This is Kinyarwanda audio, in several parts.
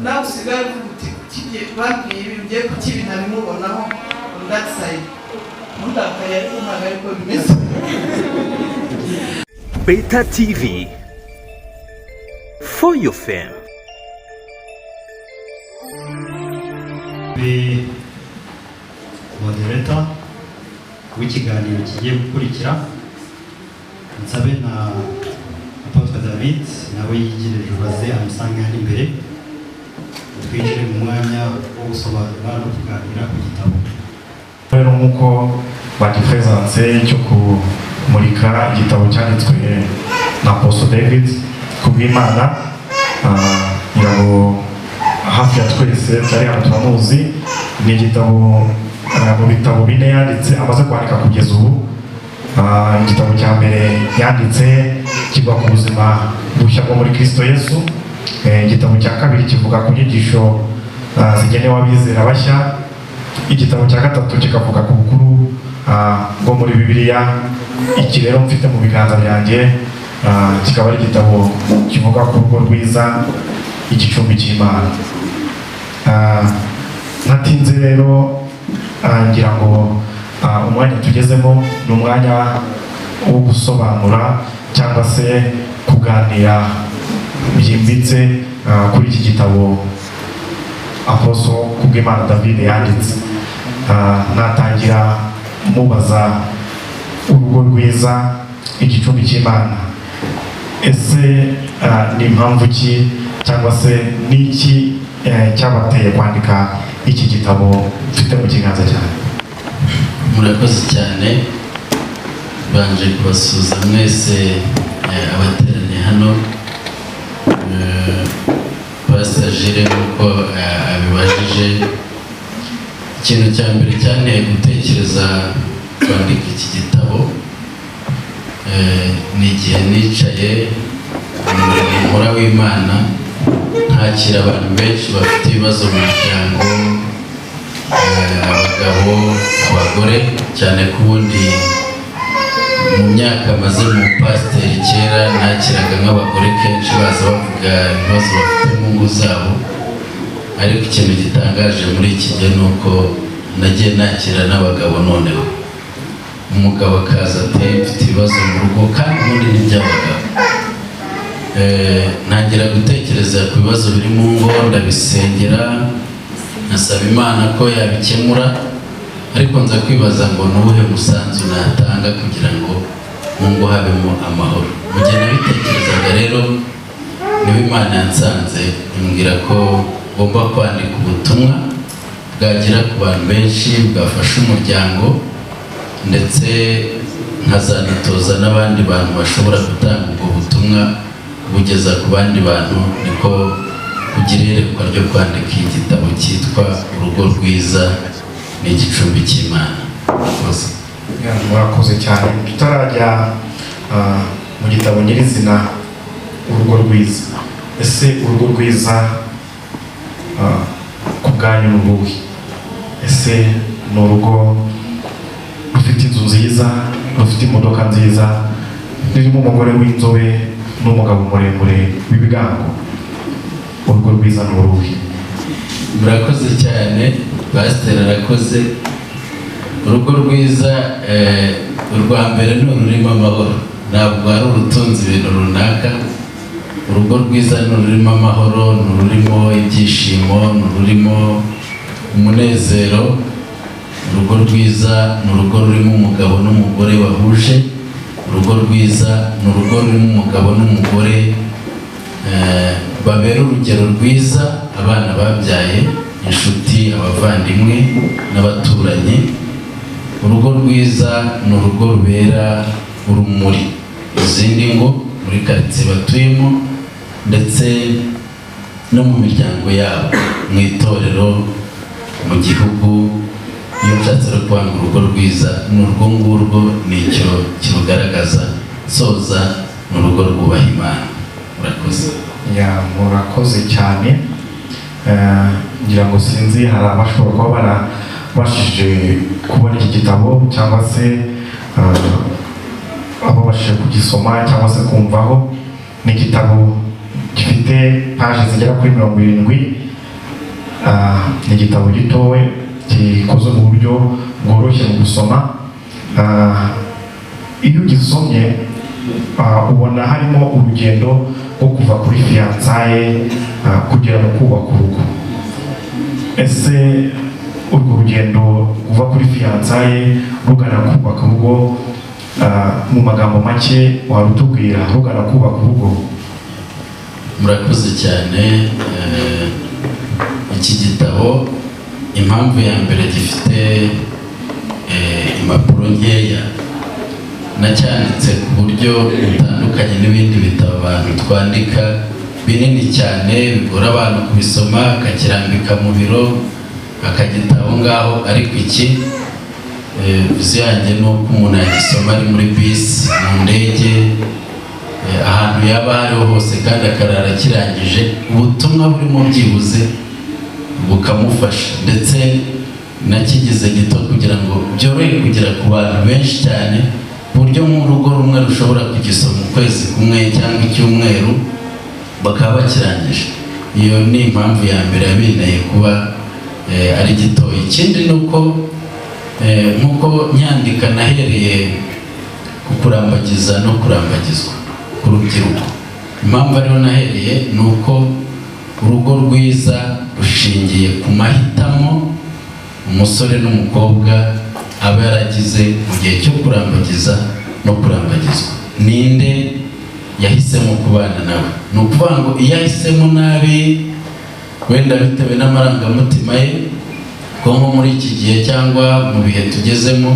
Nawe usigaye uvuga uti: "Kuki bambwiye ibi? Ugiye kuki ibi ntabimubonaho?" On that side ntundakaye, ariko ntabwo ariko bimeze. Beta TV for your fam. Be moderator w'ikiganiro kigiye gukurikira, nsabe na Apôtre David nawe yigire baze amusange hano imbere, twinjire mu mwanya wo gusobanura no kuganira ku gitabo. Rero nk'uko bagipresense cyo kumurika igitabo cyanditswe na Apostle David Kubwimana, ngira ngo hafi ya twese turi hano turamuzi. Ni igitabo mu bitabo bine yanditse, amaze kwandika kugeza ubu. Igitabo cya mbere yanditse kivuga ku buzima bushya bwo muri Kristo Yesu. Igitabo cya kabiri kivuga ku nyigisho zigenewe abizera bashya. Igitabo cya gatatu kikavuga ku bukuru bwo muri Bibiliya. Iki rero mfite mu biganza byanjye kikaba ari igitabo kivuga ku rugo rwiza, igicumbi cy'Imana. Ntatinze rero, ngira ngo umwanya tugezemo ni umwanya wo gusobanura cyangwa se kuganira byimbitse kuri iki gitabo Apostle Kubwimana David yanditse. Natangira mubaza: urugo rwiza, igicumbi cy'Imana, ese ni impamvu ki cyangwa se ni iki cyabateye kwandika iki gitabo mfite mu kiganza cyanjye? Murakoze cyane. Mbanje kubasuhuza mwese abateraniye hano. Pastor Jire, nk'uko abibajije, ikintu cya mbere cyanteye gutekereza kwandika iki gitabo ni igihe nicaye mu murimo nkora w'Imana, nkakira abantu benshi bafite ibibazo mu muryango, abagabo, abagore, cyane ko ubundi mu myaka maze mu pasiteri, kera nakiraga nk'abagore kenshi baza bavuga ibibazo bafite mu ngo zabo. Ariko ikintu gitangaje muri iki gihe ni uko nagiye nakira n'abagabo. Noneho umugabo akaza ati: "Mfite ibibazo mu rugo," kandi ubundi ni iby'abagabo. Ntangira gutekereza ku bibazo biri mu ngo, ndabisengera, nkasaba Imana ko yabikemura. Ariko nza kwibaza ngo ni uwuhe musanzu natanga kugira ngo mu ngo habemo amahoro? Mu gihe nabitekerezaga rero, niba Imana yansanze imbwira ko ngomba kwandika ubutumwa bwagera ku bantu benshi, bwafasha umuryango, ndetse nkazanatoza n'abandi bantu bashobora gutanga ubwo butumwa bugeza ku bandi bantu, niko kugira iyerekwa ryo kwandika igitabo cyitwa "Urugo Rwiza ni Igicumbi cy'Imana". Murakoze. Yeah, murakoze cyane. Tutarajya mu gitabo nyirizina, urugo rwiza, ese urugo rwiza ku bwanyu ni uruhe? Ese ni urugo rufite inzu nziza, rufite imodoka nziza, rurimo umugore w'inzobe n'umugabo muremure w'ibigango? Urugo rwiza ni uruhe? Murakoze cyane, pasiteri arakoze. Urugo rwiza, urwa mbere ni ururimo amahoro, ntabwo ari urutunze ibintu runaka. Urugo rwiza ni ururimo amahoro, ni ururimo ibyishimo, ni ururimo umunezero. Urugo rwiza ni urugo rurimo umugabo n'umugore bahuje. Urugo rwiza ni urugo rurimo umugabo n'umugore babera urugero rwiza abana babyaye, inshuti, abavandimwe n'abaturanyi. Urugo rwiza ni urugo rubera urumuri izindi ngo muri karitsiye batuyemo, ndetse no mu miryango yabo, mu itorero, mu gihugu. Iyo nshatse rero kwanga urugo rwiza, ni urwo ngurwo, ni icyo kirugaragaza. Soza, ni urugo rwubaha Imana. Murakoze. Yeah, murakoze cyane. Ngira ngo sinzi, hari abashobora kuba barabashije kubona iki gitabo cyangwa se ababashije kugisoma cyangwa se kumvaho. Ni igitabo Gifite paji zigera kuri 70. Ni igitabo gitowe gikoze mu buryo bworoshye mu gusoma. Iyo ugisomye ubona harimo urugendo rwo kuva kuri fiançailles kugera mu kubaka urugo. Ese urwo rugendo kuva kuri fiançailles rugana kubaka urugo, mu magambo make warutubwira rugana kubaka urugo? Murakoze cyane. Iki gitabo, impamvu ya mbere gifite impapuro nkeya, nacyanditse ku buryo butandukanye n'ibindi bitabo abantu twandika binini cyane bigora abantu kubisoma, akakirambika mu biro akagita aho ngaho. Ariko iki, vision yanjye ni uko umuntu yagisoma ari muri bisi, mu ndege, ahantu yaba ariho hose, kandi akarara akirangije, ubutumwa burimo byibuze bukamufasha. Ndetse nakigize gito kugira ngo byorohe kugera ku bantu benshi cyane, ku buryo nk'urugo rumwe rushobora kugisoma ukwezi kumwe cyangwa icyumweru bakaba bakirangije. Iyo ni impamvu ya mbere yabinteye kuba ari gitoya. Ikindi ni uko nk'uko nyandika nahereye ku kurambagiza no kurambagizwa ku rubyiruko. Impamvu ariho nahereye ni uko urugo rwiza rushingiye ku mahitamo umusore n'umukobwa aba yaragize mu gihe cyo kurambagiza no kurambagizwa. Ninde yahisemo kubana nawe? Ni ukuvuga ngo iyo ahisemo nabi, wenda bitewe n'amarangamutima ye, ko nko muri iki gihe cyangwa mu bihe tugezemo,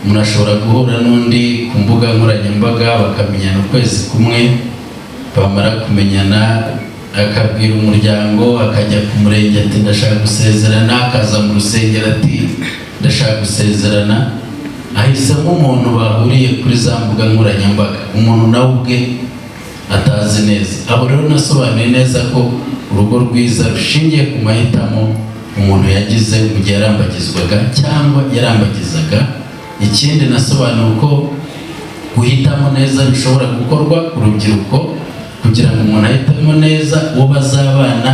umuntu ashobora guhura n'undi ku mbuga nkoranyambaga bakamenyana ukwezi kumwe, bamara kumenyana akabwira umuryango, akajya ku murenge ati: "Ndashaka gusezerana", akaza mu rusengero ati: "Ndashaka gusezerana". Ahisemo umuntu bahuriye kuri za mbuga nkoranyambaga, umuntu nawe ubwe atazi neza. Aho rero nasobanuye neza ko urugo rwiza rushingiye ku mahitamo umuntu yagize mu gihe yarambagizwaga cyangwa yarambagizaga. Ikindi nasobanuye uko guhitamo neza bishobora gukorwa ku rubyiruko. Kugira ngo umuntu ahitemo neza uwo bazabana,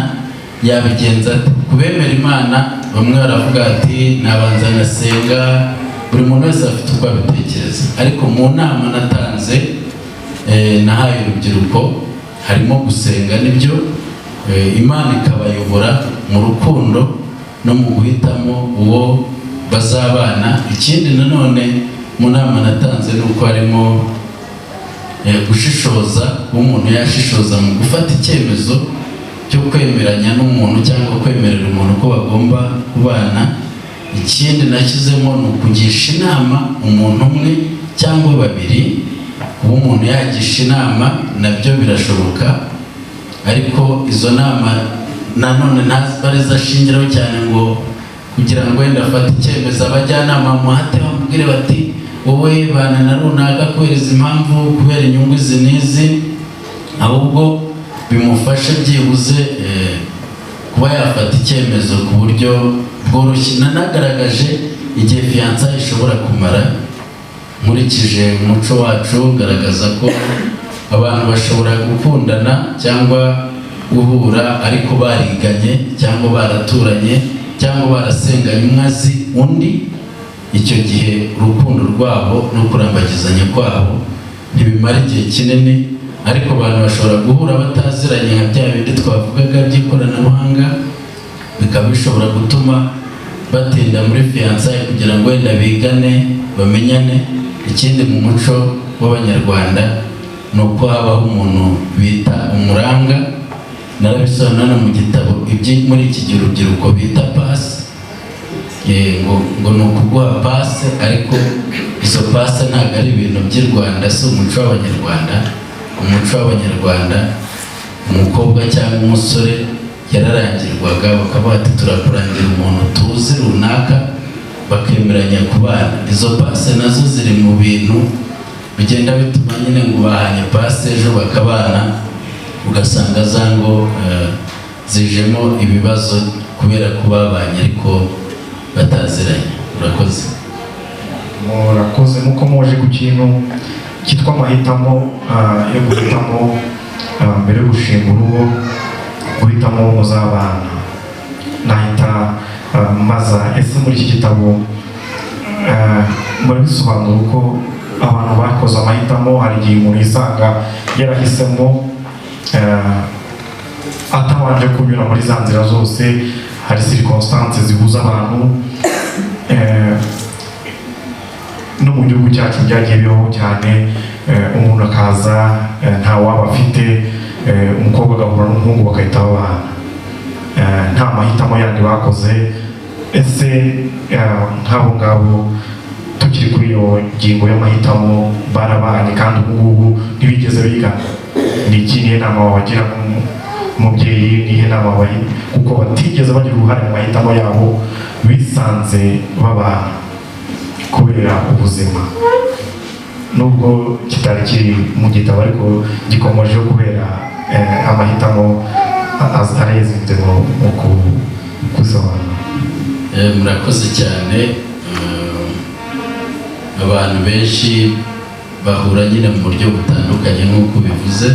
yabigenza ate? Ku bemera Imana, bamwe baravuga ati: "Nabanza ngasenga." Buri muntu wese afite uko abitekereza, ariko mu nama natanze, nahaye urubyiruko, harimo gusenga nibyo, Imana ikabayobora mu rukundo no mu guhitamo uwo bazabana. Ikindi nanone mu nama natanze ni uko harimo gushishoza, kuba umuntu yashishoza mu gufata icyemezo cyo kwemeranya n'umuntu cyangwa kwemerera umuntu ko bagomba kubana. Ikindi nashyizemo ni ukugisha inama umuntu umwe cyangwa babiri. Kuba umuntu yagisha inama nabyo birashoboka, ariko izo nama nanone ntazibariza ashingiraho cyane ngo kugira ngo wenda afate icyemezo. Abajyanama bamuhate, bamubwire bati: "Wowe bana na runaka kubera izi mpamvu, kubera inyungu izi n'izi", ahubwo bimufashe byibuze kuba yafata icyemezo ku buryo bworoshye. Nanagaragaje igihe fiançailles ishobora kumara. Nkurikije umuco wacu, garagaza ko abantu bashobora gukundana cyangwa guhura ariko bariganye cyangwa baraturanye cyangwa barasenganye, umwe azi undi. Icyo gihe urukundo rwabo no kurambagizanya kwabo ntibimara igihe kinini. Ariko abantu bashobora guhura bataziranye, nka bya bindi twavugaga by'ikoranabuhanga, bikaba bishobora gutuma batinda muri fiançailles kugira ngo wenda bigane, bamenyane. Ikindi mu muco w'Abanyarwanda ni uko habaho umuntu bita umuranga. Narabisobanura no mu gitabo, ibyo muri iki gihe urubyiruko bita passe, ngo ni ukuguha passe, ariko izo passe ntabwo ari ibintu by'i Rwanda, si umuco w'Abanyarwanda. Umuco w'Abanyarwanda, umukobwa cyangwa umusore yararangirwaga, bakaba bati: "Turakurangira umuntu tuzi runaka", bakemeranya kubana. Izo passe nazo ziri mu bintu bigenda bituma nyine ngo bahanye passe, ejo bakabana, ugasanga za ngo zijemo ibibazo kubera ko babanye ariko bataziranye. Urakoze. Murakoze. Nk'uko muje ku kintu cyitwa amahitamo yo guhitamo. Mbere yo gushinga urugo, guhitamo uwo muzabana, nahita maza ese muri iki gitabo murabisobanura uko abantu bakoze amahitamo? Hari igihe umuntu yisanga yarahisemo atabanje kunyura muri za nzira zose. Hari circonstances zihuza abantu, no mu gihugu cyacu byagiye bibaho cyane, umuntu akaza nta waba afite, umukobwa agahura n'umuhungu bagahita babana, nta mahitamo yandi bakoze. Ese nk'abo ngabo, tukiri kuri iyo ngingo y'amahitamo, barabanye kandi ubu ngubu ntibigeze bigana, ni iki, niyo nama wabagira nk'umubyeyi, niyo nama wabaha kuko batigeze bagira uruhare mu mahitamo yabo, bisanze babana kubera ubuzima? Nubwo kitari kiri mu gitabo, ariko gikomojeho kubera amahitamo arezinze mu kubisobanura. Murakoze cyane. Abantu benshi bahura nyine mu buryo butandukanye nk'uko bivuze,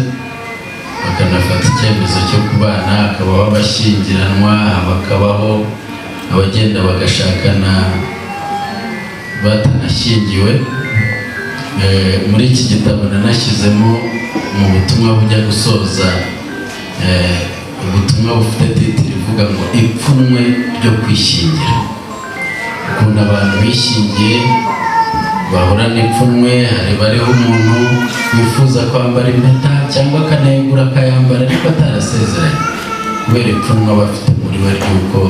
bakanafata icyemezo cyo kubana, hakabaho abashyingiranwa, bakabaho abagenda bagashakana batanashyingiwe. Muri iki gitabo nanashyizemo mu butumwa bujya gusoza, ubutumwa bufite titre ivuga ngo "Ipfunwe ryo kwishyingira", ukuntu abantu bishingiye bahura n'ipfunwe. Hari bariho umuntu wifuza kwambara impeta cyangwa akanayigura akayambara ariko atarasezeranye, kubera ipfunwe aba afite muri we ry'uko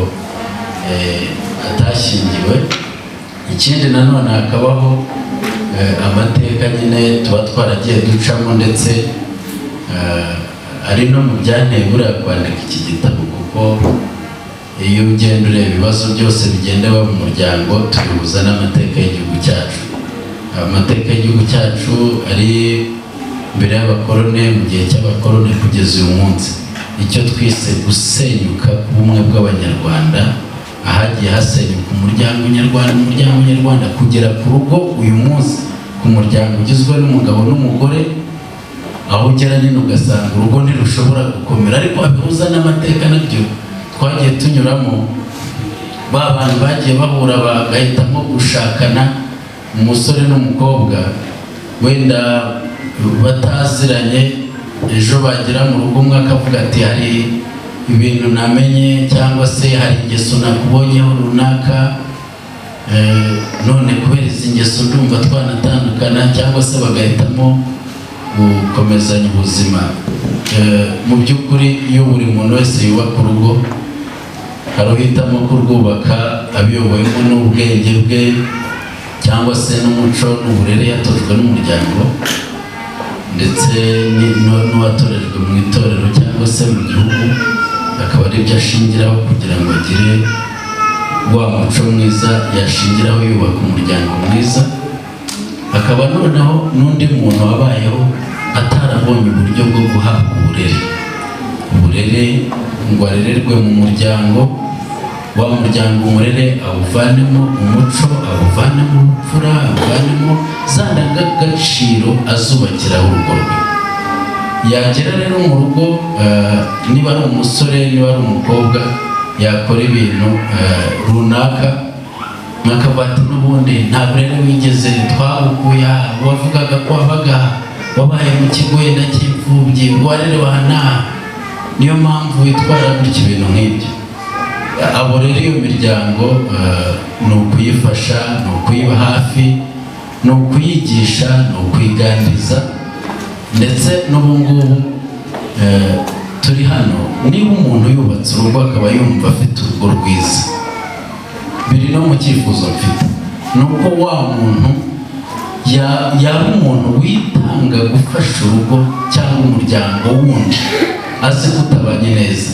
atashyingiwe. Ikindi nanone hakabaho amateka nyine tuba twaragiye ducamo, ndetse ari no mu byanteye buriya kwandika iki gitabo, kuko iyo ugenda ureba ibibazo byose bigenda biba mu muryango, tubihuza n'amateka y'igihugu cyacu. Amateka y'igihugu cyacu ari mbere y'abakorone, mu gihe cy'abakorone, kugeza uyu munsi, icyo twise gusenyuka k'ubumwe bw'Abanyarwanda, ahagiye hasenyuka umuryango nyarwanda, umuryango nyarwanda kugera ku rugo uyu munsi, ku muryango ugizwe n'umugabo n'umugore, aho ugera nyine ugasanga urugo ntirushobora gukomera. Ariko abihuza n'amateka nabyo twagiye tunyuramo, ba bantu bagiye bahura bagahitamo gushakana, umusore n'umukobwa wenda bataziranye, ejo bagera mu rugo umwe akavuga ati: "Hari ibintu namenye", cyangwa se "Hari ingeso nakubonyeho runaka, none kubera izi ngeso ndumva twanatandukana", cyangwa se bagahitamo gukomezanya ubuzima. Mu by'ukuri, iyo buri muntu wese yubaka urugo, hari uhitamo kurwubaka abiyobowemo n'ubwenge bwe cyangwa se n'umuco n'uburere yatojwe n'umuryango, ndetse n'uwatorejwe mu itorero cyangwa se mu gihugu, akaba ari byo ashingiraho kugira ngo agire wa muco mwiza yashingiraho yubaka umuryango mwiza. Hakaba noneho n'undi muntu wabayeho atarabonye uburyo bwo guhabwa uburere, uburere ngo arererwe mu muryango, wa muryango umurere awuvanemo umuco, awuvanemo ubupfura, awuvanemo za ndangagaciro azubakiraho urugo rwe. Yagera rero mu rugo, niba ari umusore, niba ari umukobwa, yakora ibintu runaka, mwakavuga ati: "N'ubundi nta burere wigeze, twabukuye aha, wavugaga ko wabaga aha, wabaye mu kigo wenda cy'imfubyi, warerewe aha n'aha, niyo mpamvu witwara gutya", ibintu nk'ibyo. Abo rero, iyo miryango ni ukuyifasha, ni ukuyiba hafi, ni ukuyigisha, ni ukuyiganiriza. Ndetse n'ubu ngubu turi hano, niba umuntu yubatse urugo akaba yumva afite urugo rwiza, biri no mu cyifuzo mfite, ni uko wa muntu yaba umuntu witanga gufasha urugo cyangwa umuryango wundi azi ko utabanye neza,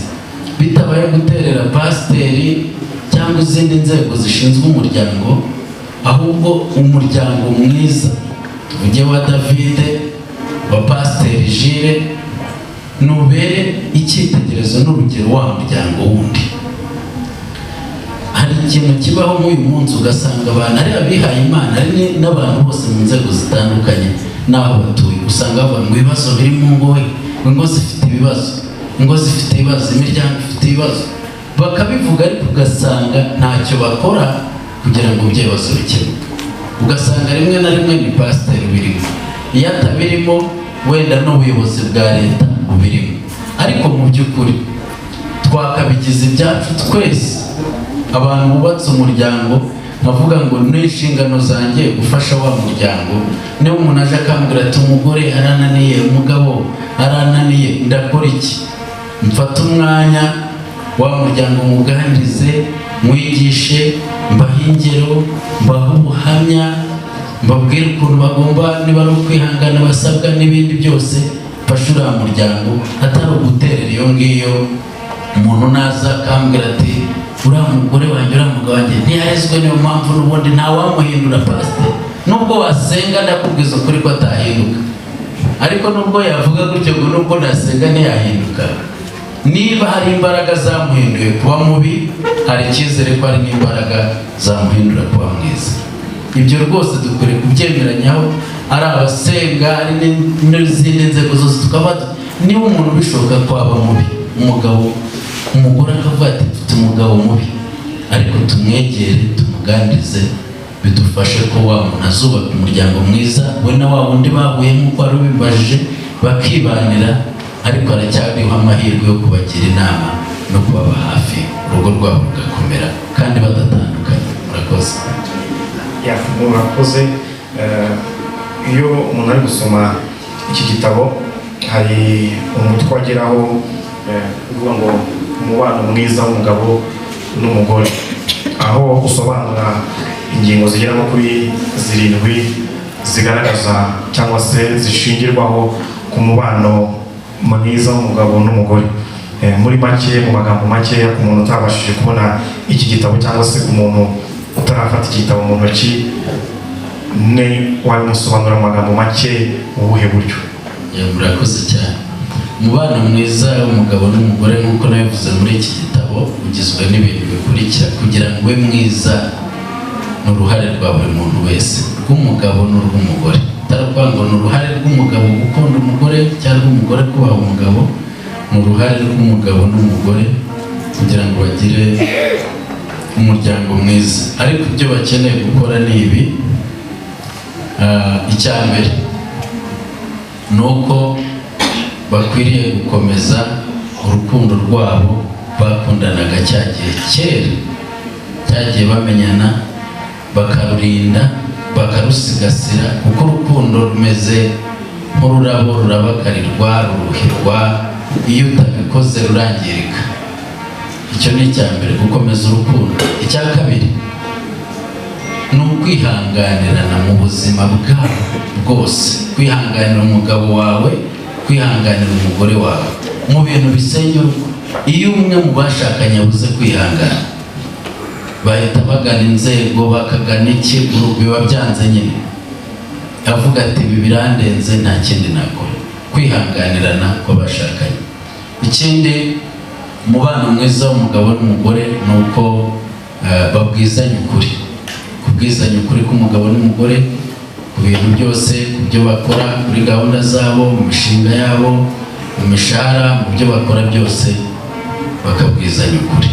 bitabaye guterera pasiteri cyangwa izindi nzego zishinzwe umuryango, ahubwo umuryango mwiza, tuvuge wa Davide, wa Pasiteri Jire, nubere icyitegererezo n'urugero wa muryango wundi. Hari ikintu kibaho nk'uyu munsi, ugasanga abantu ari abihaye Imana, ari n'abantu bose mu nzego zitandukanye n'aho batuye, usanga bavuga ngo ibibazo biri mu ngo we. Ingo zifite ibibazo, ingo zifite ibibazo, imiryango ifite ibibazo, bakabivuga, ariko ugasanga ntacyo bakora kugira ngo ibyo bibazo bikemuke. Ugasanga rimwe na rimwe ni pasiteri ubirimo, iyo atabirimo wenda n'ubuyobozi bwa leta bubirimo. Ariko mu by'ukuri twakabigize ibyacu twese, abantu bubatse umuryango. Nkavuga ngo ni inshingano zanjye gufasha wa muryango. Niba umuntu aje akambwira ati: "Umugore arananiye, umugabo arananiye, ndakora iki?" Mfate umwanya wa muryango, muganirize, mwigishe, mbahe ingero, mbahe ubuhamya, mbabwire ukuntu bagomba, niba ari ukwihangana basabwa n'ibindi byose. Mfashe uriya muryango, atari uguterera iyo ngiyo. Umuntu naza akambwira ati: "Uriya mugore wanjye, uriya mugabo wanjye ntiyarezwe, niyo mpamvu n'ubundi ntawamuhindura." Pasiteri, nubwo wasenga, ndakubwiza ukuri ko atahinduka. Ariko nubwo yavuga gutyo ngo nubwo nasenga ntiyahinduka, niba hari imbaraga zamuhinduye kuba mubi, hari icyizere ko hari n'imbaraga zamuhindura kuba mwiza. Ibyo rwose dukwiriye kubyemeranyaho, ari abasenga, ari n'izindi nzego zose. Tukaba niba umuntu bishoboka ko aba mubi, umugabo, umugore akavuga ati: "Mfite umugabo mubi," ariko tumwegere, tumuganirize, bidufashe ko wa muntu azubaka umuryango mwiza, we na wa wundi bahuye nk'uko wari ubibajije, bakibanira. Ariko haracyariho amahirwe yo kubagira inama no kubaba hafi, urugo rwabo rugakomera kandi badatandukanye. Murakoze. Ya, murakoze. Iyo umuntu ari gusoma iki gitabo, hari umutwe wageraho uvuga ngo "Umubano mwiza w'umugabo n'umugore", aho usobanura ingingo zigera nko kuri zirindwi zigaragaza cyangwa se zishingirwaho ku mubano mwiza w'umugabo n'umugore. Muri make, mu magambo makeya, ku muntu utabashije kubona iki gitabo cyangwa se ku muntu utarafata iki gitabo mu ntoki, ne wabimusobanura mu magambo make mu buhe buryo? Ya, murakoze cyane. Umubano mwiza w'umugabo n'umugore, nk'uko nabivuze muri iki gitabo, ugizwe n'ibintu bikurikira. Kugira ngo ube mwiza ni uruhare rwa buri muntu wese, rw'umugabo n'urw'umugore. Atari ukuvuga ngo ni uruhare rw'umugabo gukunda umugore cyangwa rw'umugore kubaha umugabo, ni uruhare rw'umugabo n'umugore kugira ngo bagire umuryango mwiza. Ariko ibyo bakeneye gukora ni ibi. Icya mbere ni uko bakwiriye gukomeza urukundo rwabo bakundanaga cya gihe kera, cyagiye bamenyana, bakarurinda, bakarusigasira, kuko urukundo rumeze nk'ururabo, rurabagarirwa, ruruhirwa. Iyo utabikoze rurangirika. Icyo ni icya mbere, gukomeza urukundo. Icya kabiri ni ukwihanganirana mu buzima bwabo bwose, kwihanganira umugabo wawe, kwihanganira umugore wawe mu bintu bisenya urugo. Iyo umwe mu bashakanye abuze kwihangana, bahita bagana inzego, bakagana iki, biba byanze nyine. Avuga ati: "Ibi birandenze, nta kindi nakora." Kwihanganirana kw'abashakanye. Ikindi, umubano mwiza w'umugabo n'umugore ni uko babwizanya ukuri. Kubwizanya ukuri k'umugabo n'umugore ku bintu byose, ku byo bakora, kuri gahunda zabo, mu mishinga yabo, mu mishahara, mu byo bakora byose, bakabwizanya ukuri.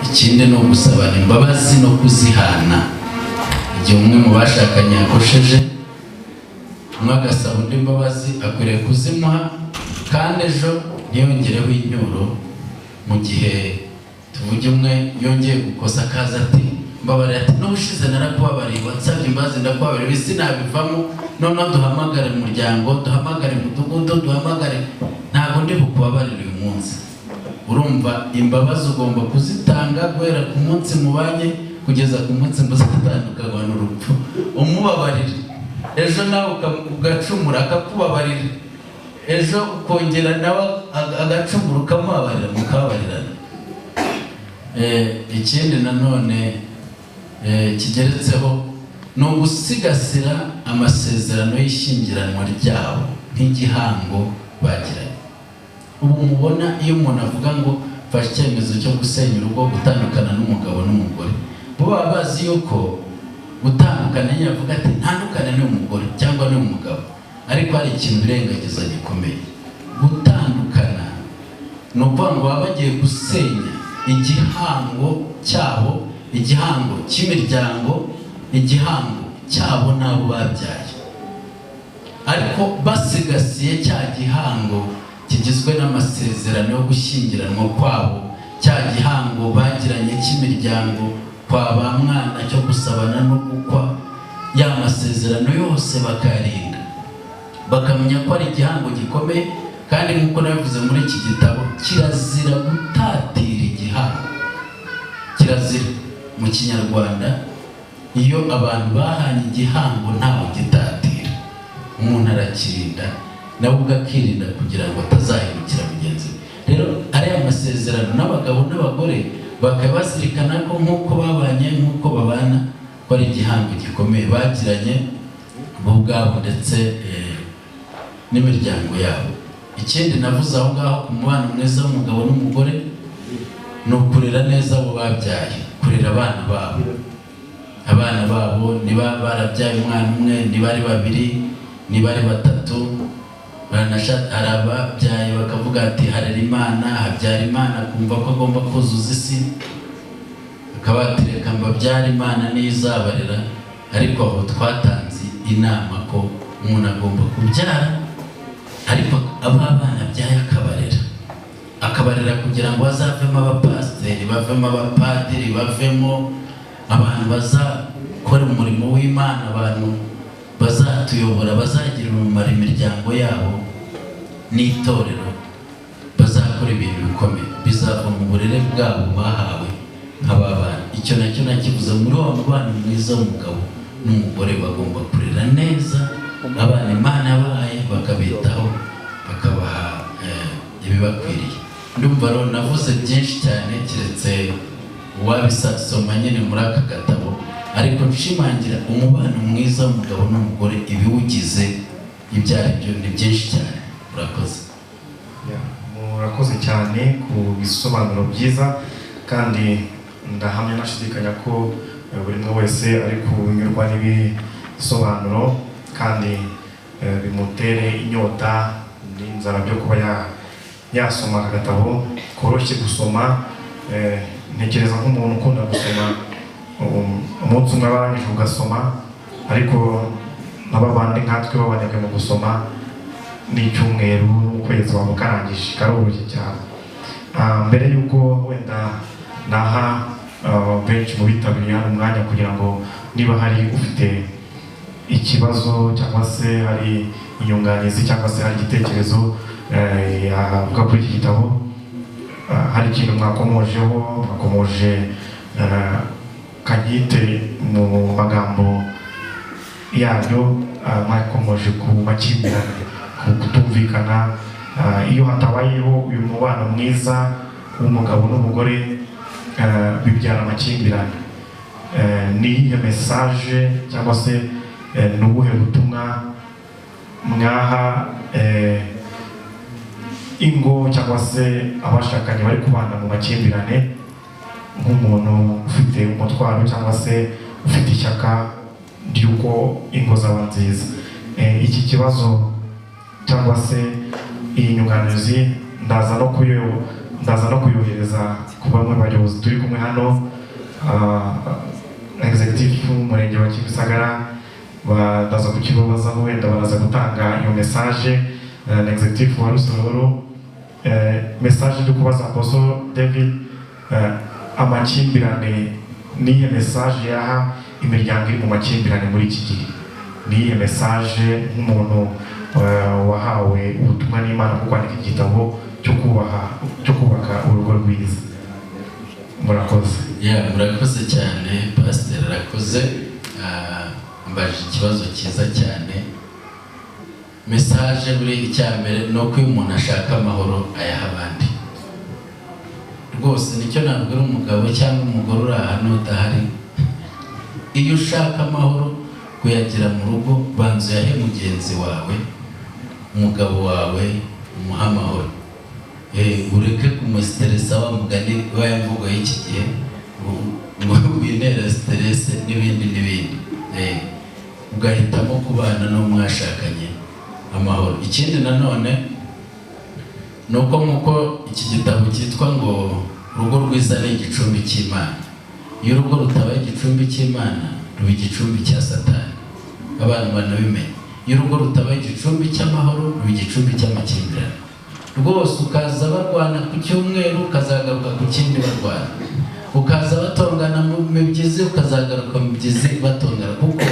Ikindi ni ugusabana imbabazi no kuzihana. Igihe umwe mu bashakanye yakosheje, umwe agasaba undi imbabazi, akwiriye kuzimuha, kandi ejo ntiyongereho incyuro. Mu gihe tuvuge umwe yongeye gukosa, akaza ati: "Mbabarira," ati: "N'ubushize narakubabariye, wansabye imbabazi ndakubabariye, ibi sinabivamo, noneho duhamagare umuryango, duhamagare umudugudu, duhamagare, ntabwo ndi bukubabarire uyu munsi." Urumva, imbabazi ugomba kuzitanga guhera ku munsi mubanye kugeza ku munsi muzatandukanywa n'urupfu. Umubabarire, ejo nawe ugacumura, akakubabarira, ejo ukongera nawe agacumura, ukamubabarira, mukababarirana. Ikindi nanone kigeretseho ni ugusigasira amasezerano y'ishyingiranwa ryabo nk'igihango bagiranye. Ubu mubona iyo umuntu avuga ngo mfashe icyemezo cyo gusenya urugo, gutandukana n'umugabo n'umugore, bo baba bazi yuko gutandukana nyine avuga ati: "Ntandukane n'uyu mugore cyangwa n'uyu mugabo," ariko hari ikintu birengagiza gikomeye. Gutandukana ni ukuvuga ngo baba bagiye gusenya igihango cyabo, igihango cy'imiryango, igihango cyabo n'abo babyaye, ariko basigasiye cya gihango kigizwe n'amasezerano yo gushyingiranwa kwabo, cya gihango bagiranye cy'imiryango kwa ba mwana cyo gusabana no gukwa, ya masezerano yose bakayarinda, bakamenya ko ari igihango gikomeye. Kandi nk'uko nabivuze muri iki gitabo, kirazira gutatira igihango, kirazira mu Kinyarwanda. Iyo abantu bahanye igihango ntawe gitatira, umuntu arakirinda, nawe ubwe akirinda kugira ngo atazahemukira mugenzi we. Rero ariya masezerano n'abagabo n'abagore bakaba bazirikana ko nk'uko babanye, nk'uko babana, ko ari igihango gikomeye bagiranye bo ubwabo ndetse n'imiryango yabo. Ikindi navuze aho ngaho ku mubano mwiza w'umugabo n'umugore ni ukurera neza abo babyaye, kurera abana babo. Abana babo niba barabyaye umwana umwe, niba ari babiri, niba ari batatu, hari ababyaye bakavuga ati harera Imana, habyara Imana, akumva ko agomba kuzuza isi, akaba ati reka mbabyare Imana niyo izabarera. Ariko aho twatanze inama ko umuntu agomba kubyara, ariko aba bana abyaye akabarera, akabarera kugira ngo bazavemo abapasiteri, bavemo abapadiri, bavemo abantu bazakora umurimo w'Imana, abantu bazatuyobora, bazagirira umumaro imiryango yabo n'itorero, bazakora ibintu bikomeye bizava mu burere bwabo bahawe nk'ababana. Icyo nacyo nakivuze muri wa mubano mwiza w'umugabo n'umugore, bagomba kurera neza abana Imana yabahaye, bakabitaho, bakabaha ibibakwiriye. Ndumva rero navuze byinshi cyane, keretse uwabisoma nyine muri aka gatabo, ariko nshimangira umubano mwiza w'umugabo n'umugore, ibiwugize ibyo ari byo ni byinshi cyane. Murakoze. Murakoze cyane ku bisobanuro byiza, kandi ndahamya nashidikanya ko buri umwe wese ari kunyurwa n'ibisobanuro kandi bimutere inyota n'inzara byo kuba yasoma aka gatabo koroshye gusoma. Ntekereza nk'umuntu ukunda gusoma, umunsi umwe abarangije ugasoma, ariko n'ababandi nkatwe babanebwe mu gusoma n'icyumweru ukwezi waba ukarangije, karoroshye cyane. Mbere y'uko wenda naha benshi mu bitabiriye hano umwanya kugira ngo niba hari ufite ikibazo cyangwa se hari inyunganizi cyangwa se hari igitekerezo yavuga kuri iki gitabo, hari ikintu mwakomojeho, mwakomoje kanyite mu magambo yabyo, mwakomoje ku makimbirane, ku kutumvikana. Iyo hatabayeho uyu mubano mwiza w'umugabo n'umugore, bibyara amakimbirane. Ni iyihe message cyangwa se ni ubuhe butumwa mwaha ingo cyangwa se abashakanye bari kubana mu makimbirane, nk'umuntu ufite umutwaro cyangwa se ufite ishyaka ry'uko ingo zaba nziza? Iki kibazo cyangwa se iyi nyunganizi ndaza no kuyohereza ku bamwe bayobozi turi kumwe hano, executive w'umurenge wa Kimisagara, ndaza kukibabazaho, wenda baraza gutanga iyo message, na executive wa Rusororo. Message ndi kubaza Apostle David, amakimbirane, niyihe message yaha imiryango iri mu makimbirane muri iki gihe? Niyihe message nk'umuntu wahawe ubutumwa n'Imana bwo kwandika igitabo cyo kubaka urugo rwiza? Murakoze. Ya, murakoze cyane, pasiteri arakoze. Ambajije ikibazo cyiza cyane. Message buri icya mbere ni uko iyo umuntu ashaka amahoro ayaha abandi. Rwose nicyo nabwira umugabo cyangwa umugore uri aha n'udahari: iyo ushaka amahoro kuyagira mu rugo, banza uyahe mugenzi wawe, umugabo wawe, umuhe amahoro. Ureke kumustressa, wa mugani wa ya mvugo y'iki gihe ngo winera stress n'ibindi n'ibindi. Ugahitamo kubana n'uwo mwashakanye amahoro. Ikindi nanone Ni uko nk'uko iki gitabo cyitwa ngo urugo rwiza ni igicumbi cy'Imana, iyo urugo rutabaye igicumbi cy'Imana ruba igicumbi cya Satani, abantu banabimenya. Iyo urugo rutabaye igicumbi cy'amahoro ruba igicumbi cy'amakimbirane rwose. Ukaza barwana ku cyumweru, ukazagaruka ku kindi barwana, ukaza batongana mu mibyizi, ukazagaruka mu mibyizi batongana, kuko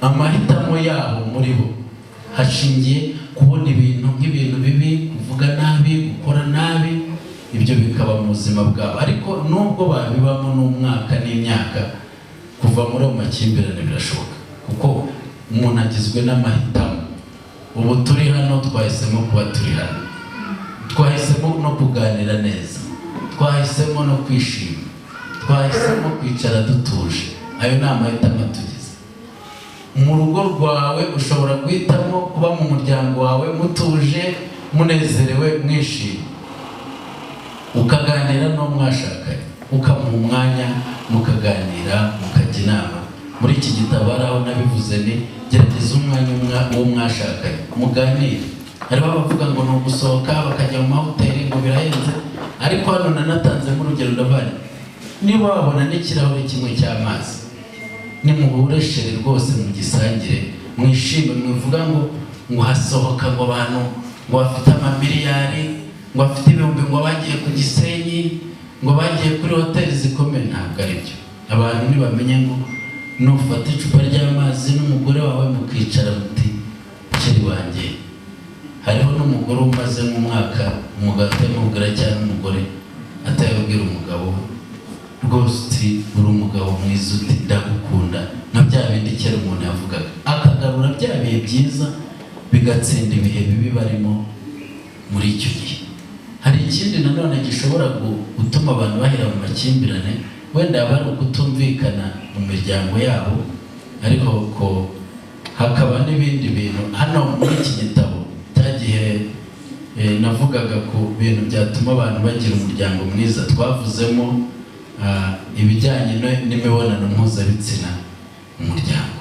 amahitamo yabo muri bo hashingiye kubona ibintu nk'ibintu bibi, kuvuga nabi, gukora nabi, ibyo bikaba mu buzima bwabo. Ariko nubwo babibamo n'umwaka n'imyaka, kuva muri ayo makimbirane birashoboka, kuko umuntu agizwe n'amahitamo. Ubu turi hano, twahisemo kuba turi hano, twahisemo no kuganira neza, twahisemo no kwishima, twahisemo kwicara dutuje. Ayo ni amahitamo tugize. Mu rugo rwawe ushobora guhitamo kuba mu muryango wawe mutuje, munezerewe, mwishimye, ukaganira n'uwo mwashakanye, ukamuha umwanya mukaganira, mukajya inama. Muri iki gitabo hari aho nabivuze, ni gerageza umwanya uwo mwashakanye muganire. Hariho abavuga ngo ni ugusohoka bakajya mu mahoteli, ngo birahenze, ariko hano nanatanzemo urugero, ndavuga niba wabona n'ikirahure kimwe cy'amazi, nimuhure chéri rwose mugisangire, mwishime. Mwivuga ngo hasohoka ngo abantu ngo bafite amamiliyari, ngo bafite ibihumbi, ngo bagiye ku Gisenyi, ngo bagiye kuri hoteli zikomeye. Ntabwo ari byo. Abantu ntibamenye ngo nufata icupa ry'amazi n'umugore wawe mukicara muti chéri wanjye. Hariho n'umugore umaze nk'umwaka umugabo atamubwira, cyangwa umugore atayabwira umugabo we rwose uti uri umugabo mwiza, uti ndagukunda, nka bya bindi kera umuntu yavugaga, akagarura bya bihe byiza bigatsinda ibihe bibi barimo muri icyo gihe. Hari ikindi nanone gishobora gutuma abantu bahera mu makimbirane, wenda haba hari ukutumvikana mu miryango yabo, ariko ko hakaba n'ibindi bintu. Hano muri iki gitabo cyagihe navugaga ku bintu byatuma abantu bagira umuryango mwiza, twavuzemo ibijyanye n'imibonano mpuzabitsina mu muryango.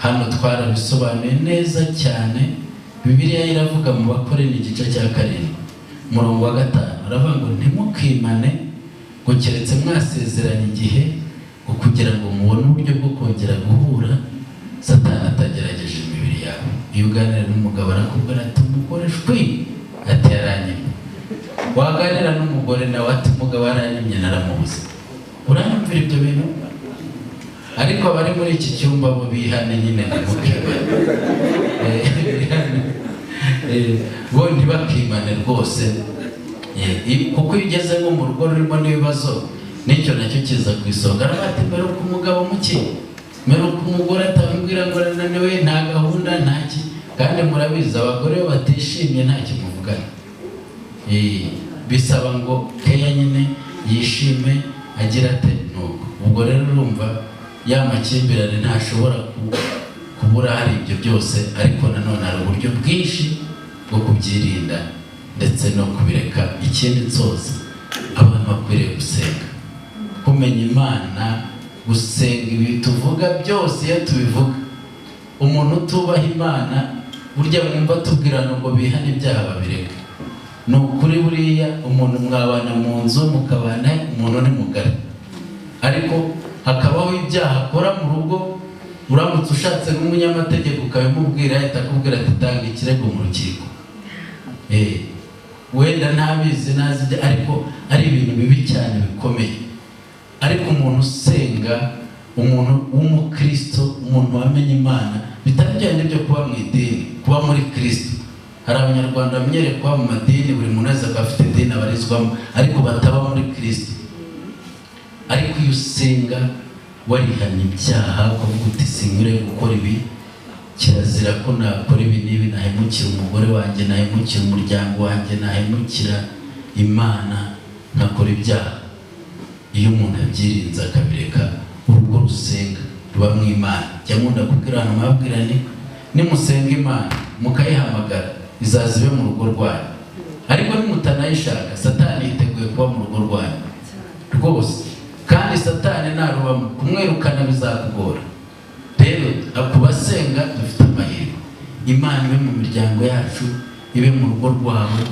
Hano twarabisobanuye neza cyane. Bibiliya iravuga mu Bakorinto igice cya 7 umurongo wa 5, aravuga ngo ntimukimane ngo keretse mwasezeranye igihe, ngo kugira ngo mubone uburyo bwo kongera guhura, Satani atagerageje imibiri yawe. Iyo uganira n'umugabo arakubwira ati umugore shwi, ati yaranyimye. Waganira n'umugore nawe ati umugabo yaranyimye, naramubuze. Uranyumvira ibyo bintu? Ariko abari muri iki cyumba bo bihane nyine, ntimukimane. Bo ntibakimane rwose, kuko iyo ugeze nko mu rugo rurimo n'ibibazo, n'icyo nacyo kiza ku isonga. Aravuga ati mperuka umugabo muke, mperuka umugore atamubwira ngo arananiwe, nta gahunda, nta ki. Kandi murabizi, abagore iyo batishimye nta kimuvugana. Bisaba ngo keya nyine yishime, agira ate nuko. Ubwo rero urumva ya makimbirane ntashobora kubura, hari ibyo byose, ariko nanone hari uburyo bwinshi bwo kubyirinda ndetse no kubireka. Ikindi nsoza, abantu bakwiriye gusenga, kumenya Imana, gusenga. Ibi tuvuga byose iyo tubivuga, umuntu utubaha Imana, burya mwumva tubwirana ngo bihane ibyaha babireka, ni ukuri. Buriya umuntu mwabana mu nzu mukabana, umuntu ni mugari, ariko hakabaho ibyaha akora mu rugo. Uramutse ushatse nk'umunyamategeko ukabimubwira, ahita akubwira ati tanga ikirego mu rukiko. Wenda ntabizi, ntazi ibyo, ariko ari ibintu bibi cyane bikomeye. Ariko umuntu usenga, umuntu w'umukristo, umuntu wamenye Imana, bitari bya bindi byo kuba mu idini, kuba muri Kristo. Hari Abanyarwanda bamenyereye kuba mu madini, buri muntu wese akaba afite idini abarizwamo, ariko bataba muri Kristo. Ariko iyo usenga, warihanye ibyaha, ukavuga uti sinkwiriye gukora ibi, kirazira ko nakora ibi n'ibi, nahemukira umugore wanjye, nahemukira umuryango wanjye, nahemukira Imana, nkakora ibyaha. Iyo umuntu abyirinze akabireka, urugo rusenga ruba mu Imana. Jya nkunda kubwira abantu, mwabwira ni nimusenga Imana mukayihamagara, izaza ibe mu rugo rwanyu. Ariko nimutanayishaka, Satani yiteguye kuba mu rugo rwanyu rwose, kandi Satani narubamo kumwirukana bizakugora. Rero ku basenga dufite amahirwe. Imana ibe mu miryango yacu. ibe mu rugo rwawe,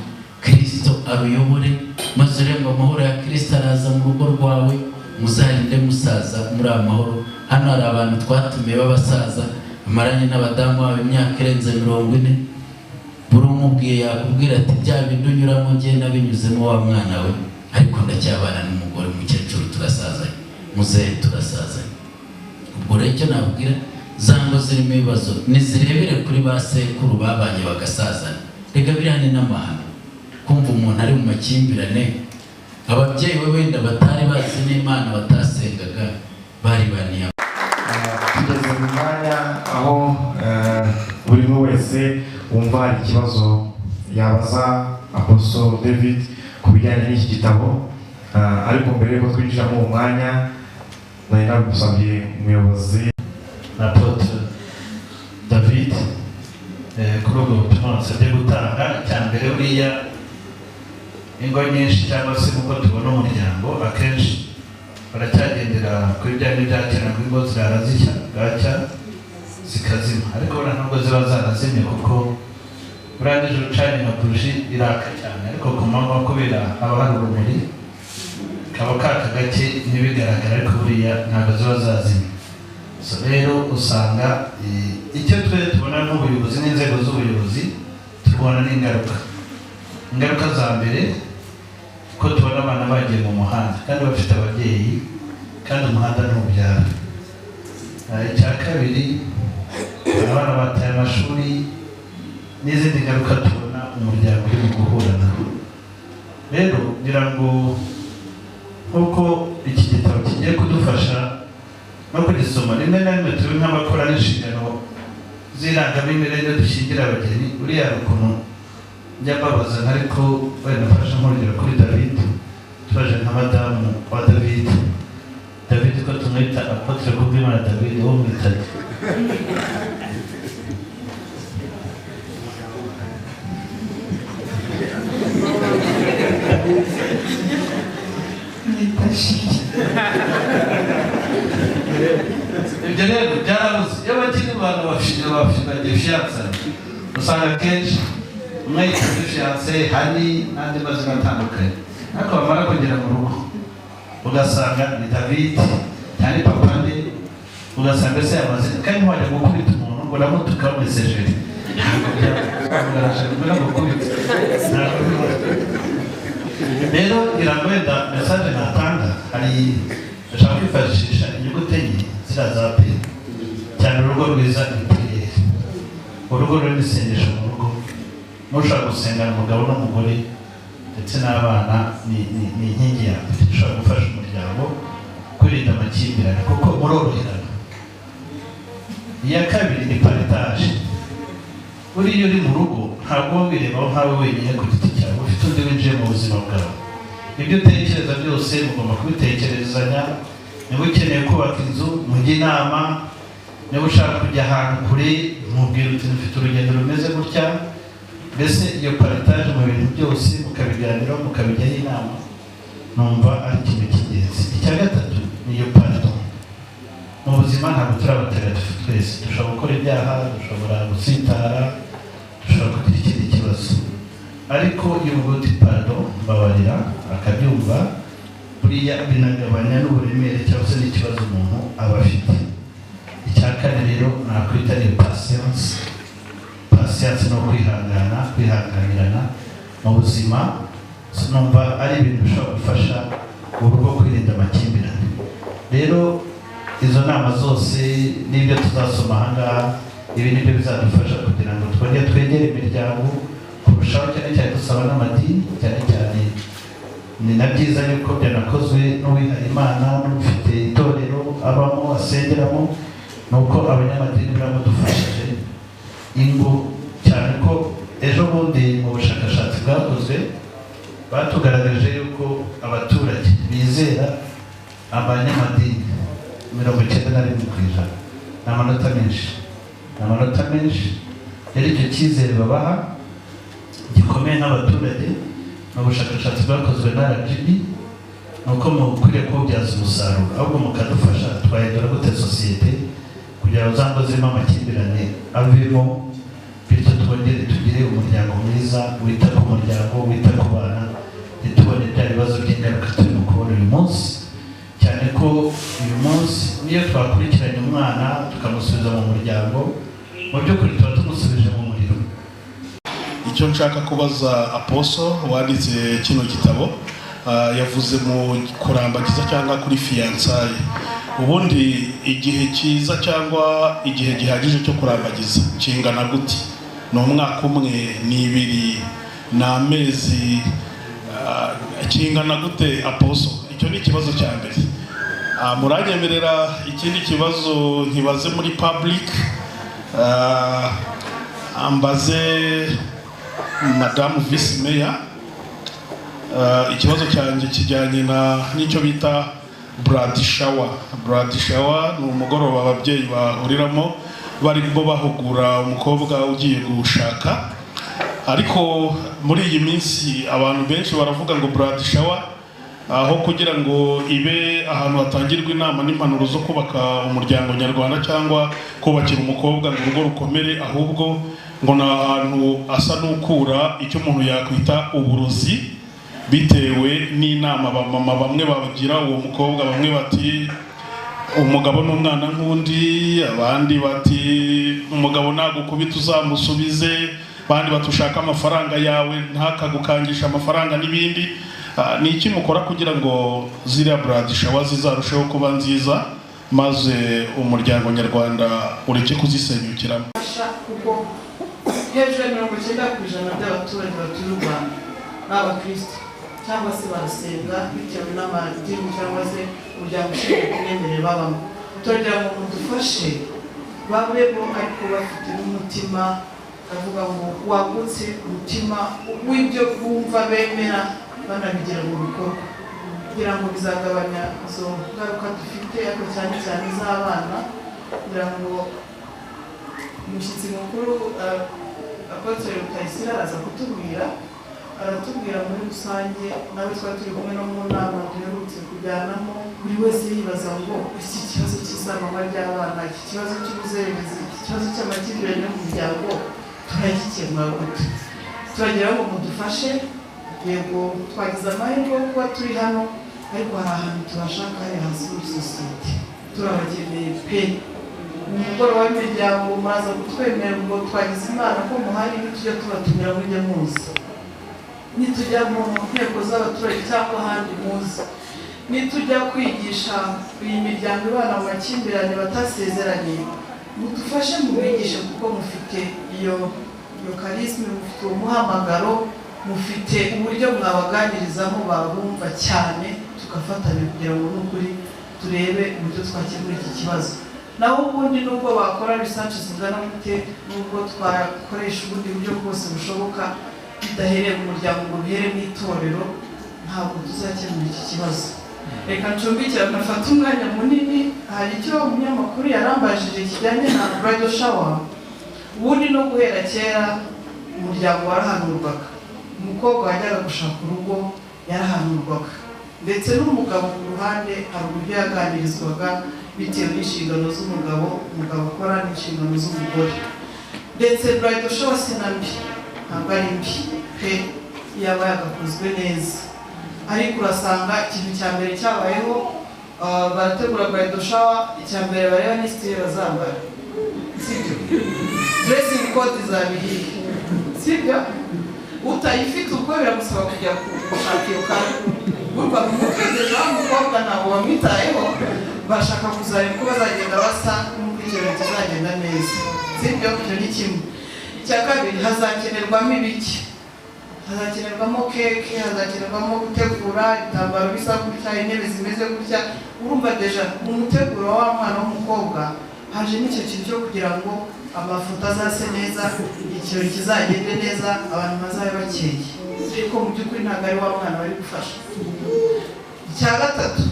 Kristo aruyobore, maze urembo amahoro ya Kristo araza mu rugo rwawe, muzarinde musaza muri amahoro. Hano hari abantu twatumiye b'abasaza bamaranye n'abadamu babo imyaka irenze 40, buri umubwiye yakubwira ati bya bindi unyuramo njye nabinyuzemo wa mwana we, ariko ndacyabana n'umugore, umukecuru turasazanye, muzehe turasazanye. Ubwo rero icyo nabwira za ngo zirimo ibibazo nizirebere kuri ba sekuru babanye bagasazana. Rega biriya ni n'amahano kumva umuntu ari mu makimbirane, ababyeyi we wenda batari bazi n'Imana batasengaga bari baniye. Tugeze mu mwanya aho buri umwe wese wumva hari ikibazo yabaza Apostle David ku bijyanye n'iki gitabo, ariko mbere yuko twinjira mu mwanya nari nagusabye umuyobozi Apotre David kuri ubwo butumwa nsabye gutanga. Icya mbere, buriya ingo nyinshi cyangwa se nk'uko tubona umuryango akenshi baracyagendera kuri bya bindi bya kera ngo ingo zirara zishya bwacya zikazima, ariko buriya ntabwo ziba zarazimye, kuko buriya nijoro ucanye nka buji iraka cyane, ariko ku manywa kubera haba hari urumuri kaba kaka gake ntibigaragara, ariko buriya ntabwo ziba zazimye. So rero usanga icyo twe tubona nk'ubuyobozi n'inzego z'ubuyobozi turwana n'ingaruka. Ingaruka za mbere ko tubona abana bagiye mu muhanda kandi bafite ababyeyi, kandi umuhanda ntubyara. Icya kabiri, abana bataye amashuri n'izindi ngaruka tubona umuryango uri mu guhura nawo. Rero ngira ngo nk'uko iki gitabo kigiye kudufasha no kugisoma, rimwe na rimwe tube nk'abakora n'inshingano z'irangamimerere dushyingira abageni. Uriya ukuntu njya mbabaza, ariko wenda mfashe nk'urugero kuri David, tubaje nka madamu wa David, David ko tumwita Apotre Kubwimana David, wowe umwita nde? Mwita Shiri. Ibyo rero byarabuze. Iyo bakiri abantu bagiye fiyanse, usanga akenshi umwe yitwa fiyanse hari n'andi mazina atandukanye, ariko bamara kugera mu rugo ugasanga ni David cyane papa nde, ugasanga ese amazina. Kandi ntiwajya gukubita umuntu ngo uramutuka wamesejeri, ntabwo gukubita. Rero ngira ngo wenda message natanga, hari ndashaka kwifashisha inyuguti enye ziriya za P cyane. Urugo rwiza ni prière, urugo rurimo isengesho mu rugo, n'ushobora gusengana umugabo n'umugore ndetse n'abana ni inkingi ya mbere ishobora gufasha umuryango kwirinda amakimbirane, kuko muroroherana. Iya kabiri ni partage. Buriya uri mu rugo ntabwo uba wirebaho nkawe wenyine ku giti cyawe, ufite undi winjiye mu buzima bwawe. Ibyo utekereza byose mugomba kubitekerezanya. Niba ukeneye kubaka inzu mujye inama, niba ushaka kujya ahantu kure mubwira uti mfite urugendo rumeze gutya. Mbese iyo partage mu bintu byose mukabiganiraho, mukabijyaho inama, numva ari ikintu cy'ingenzi. Icya gatatu ni iyo pardon. Mu buzima ntabwo turi abatagatifu twese, dushobora gukora ibyaha, dushobora gusitara, dushobora kugira ikindi kibazo, ariko iyo uvuga uti pardon, mbabarira, akabyumva, buriya binagabanya n'uburemere cyangwa se n'ikibazo umuntu aba afite. Icya kane rero nakwita ni patience. Patience ni ukwihangana, kwihanganirana mu buzima. Numva ari ibintu bishobora gufasha urugo kwirinda amakimbirane. Rero izo nama zose n'ibyo tuzasoma aha ngaha, ibi nibyo bizadufasha kugira ngo twongere twegere imiryango kurushaho, cyane cyane dusaba n'amadini. Cyane cyane ni na byiza yuko byanakozwe n'uwihaye Imana n'ufite itorero abamo asengeramo, ni uko abanyamadini baramudufashije ingo, cyane ko ejo bundi mu bushakashatsi bwakozwe batugaragaje yuko abaturage bizera abanyamadini 91%. Ni amanota menshi, ni amanota menshi. Rero icyo cyizere babaha gikomeye n'abaturage, ni ubushakashatsi bwakozwe na RGB, ni uko mukwiriye kuwubyaza umusaruro, ahubwo mukadufasha twahindura gute sosiyete kugira ngo za ngo zirimo amakimbirane avemo, bityo twongere tugire tugire umuryango mwiza wita ku muryango, wita ku bana, ntitubone bya bibazo by'ingaruka turimo kubona uyu munsi. Cyane ko uyu munsi niyo twakurikiranye umwana tukamusubiza mu muryango, mu by'ukuri tuba tumusubije mu muriro. Icyo nshaka kubaza Apostle wanditse kino gitabo, yavuze mu kurambagiza cyangwa kuri fiançailles. Ubundi igihe cyiza cyangwa igihe gihagije cyo kurambagiza kingana gute? Ni umwaka umwe, ni 2, ni amezi, kingana gute, Apostle? Icyo ni ikibazo cya mbere. Muranyemerera ikindi kibazo nkibaze muri public, ambaze Madamu Visi Meya. Ikibazo cyanjye kijyanye na n'icyo bita bridal shower. Bridal shower ni umugoroba ababyeyi bahuriramo barimo bahugura umukobwa ugiye gushaka. Ariko muri iyi minsi abantu benshi baravuga ngo bridal shower, aho kugira ngo ibe ahantu hatangirwa inama n'impanuro zo kubaka umuryango nyarwanda cyangwa kubakira umukobwa ngo urugo rukomere, ahubwo ngo ni ahantu asa n'ukura icyo umuntu yakwita uburozi, bitewe n'inama abamama bamwe bagira uwo mukobwa. Bamwe bati umugabo n'umwana nk'undi, abandi bati umugabo nagukubita uzamusubize, abandi bati ushaka amafaranga yawe ntakagukangisha amafaranga n'ibindi. Ni iki mukora kugira ngo ziriya bridal shower zizarusheho kuba nziza, maze umuryango nyarwanda ureke kuzisenyukiramo? Fasha, kuko hejuru ya 90% by'abaturage batuye u Rwanda ni abakristo cyangwa se barasenga bitewe n'amadini cyangwa se umuryango ushinzwe kumyemerere babamo. Turagira ngo mudufashe babeho ariko bafite n'umutima, ndavuga ngo wagutse, umutima w'ibyo bumva bemera banabigira mu bikorwa, kugira ngo bizagabanya izo ngaruka dufite, ariko cyane cyane iz'abana. Kugira ngo umushyitsi mukuru, Apôtre Rutayisire, araza kutubwira, aratubwira muri rusange. Nawe twari turi kumwe no mu nama duherutse kujyanamo, buri wese yibaza ngo iki kibazo cy'isanganywa ry'abana, iki kibazo cy'ubuzererezi, iki kibazo cy'amakimbirane mu muryango turagikemura gute? Turagira ngo mudufashe. Yego, twagize amahirwe yo kuba turi hano, ariko hari ahantu tubashaka, hari hasi muri sosiyete turabakeneye pe. Umugoroba w'imiryango muraza kutwemerera ngo twagize Imana ko muhari, nitujya tubatumira mujye muza, nitujya mu nteko z'abaturage cyangwa ahandi muze, nitujya kwigisha iyi miryango ibana mu makimbirane batasezeranye, mudufashe mubigishe, kuko mufite iyo charisme, mufite uwo muhamagaro, mufite uburyo mwabaganirizamo babumva cyane, tugafatanya kugira ngo n'ukuri turebe uburyo twakemura iki kibazo. Naho ubundi nubwo bakora research zingana gute, nubwo twakoresha ubundi buryo bwose bushoboka, bidahereye mu muryango ngo bihere mu itorero, ntabwo tuzakemura iki kibazo. Reka ncumbikira, nafata umwanya munini. Hari icyo umunyamakuru yarambajije kijyanye na bridal shower. Ubundi no guhera kera umuryango warahanurwaga, umukobwa wajyaga gushaka urugo yarahanurwaga, ndetse n'umugabo ku ruhande hari uburyo yaganirizwaga bitewe n'inshingano z'umugabo, umugabo akora n'inshingano z'umugore. Ndetse bridal shower si na mbi, ntabwo ari mbi pe, yaba yagakozwe neza. Ariko urasanga ikintu cya mbere cyabayeho, barategura bridal shower, icya mbere bareba ni style bazambara, sibyo? Dressing code izaba ihiye, sibyo? Utayifite ubwo biramusaba kujya gushaka iyo kanzu. Urumva mu mutwe wa mukobwa ntabwo bamwitayeho, bashaka kuzareba uko bazagenda basa n'uko ikirori kizagenda neza, sibyo? Icyo ni kimwe. Icya kabiri, hazakenerwamo ibiki? Hazakenerwamo keke, hazakenerwamo gutegura ibitambaro bisa gutya, intebe zimeze gutya. Urumva déjà mu muteguro wa mwana w'umukobwa haje n'icyo kintu cyo kugira ngo amafoto azase neza, ikirori kizagende neza, abantu bazabe bakeye, ariko mu by'ukuri ntabwo ari wa mwana bari gufasha. Icya gatatu,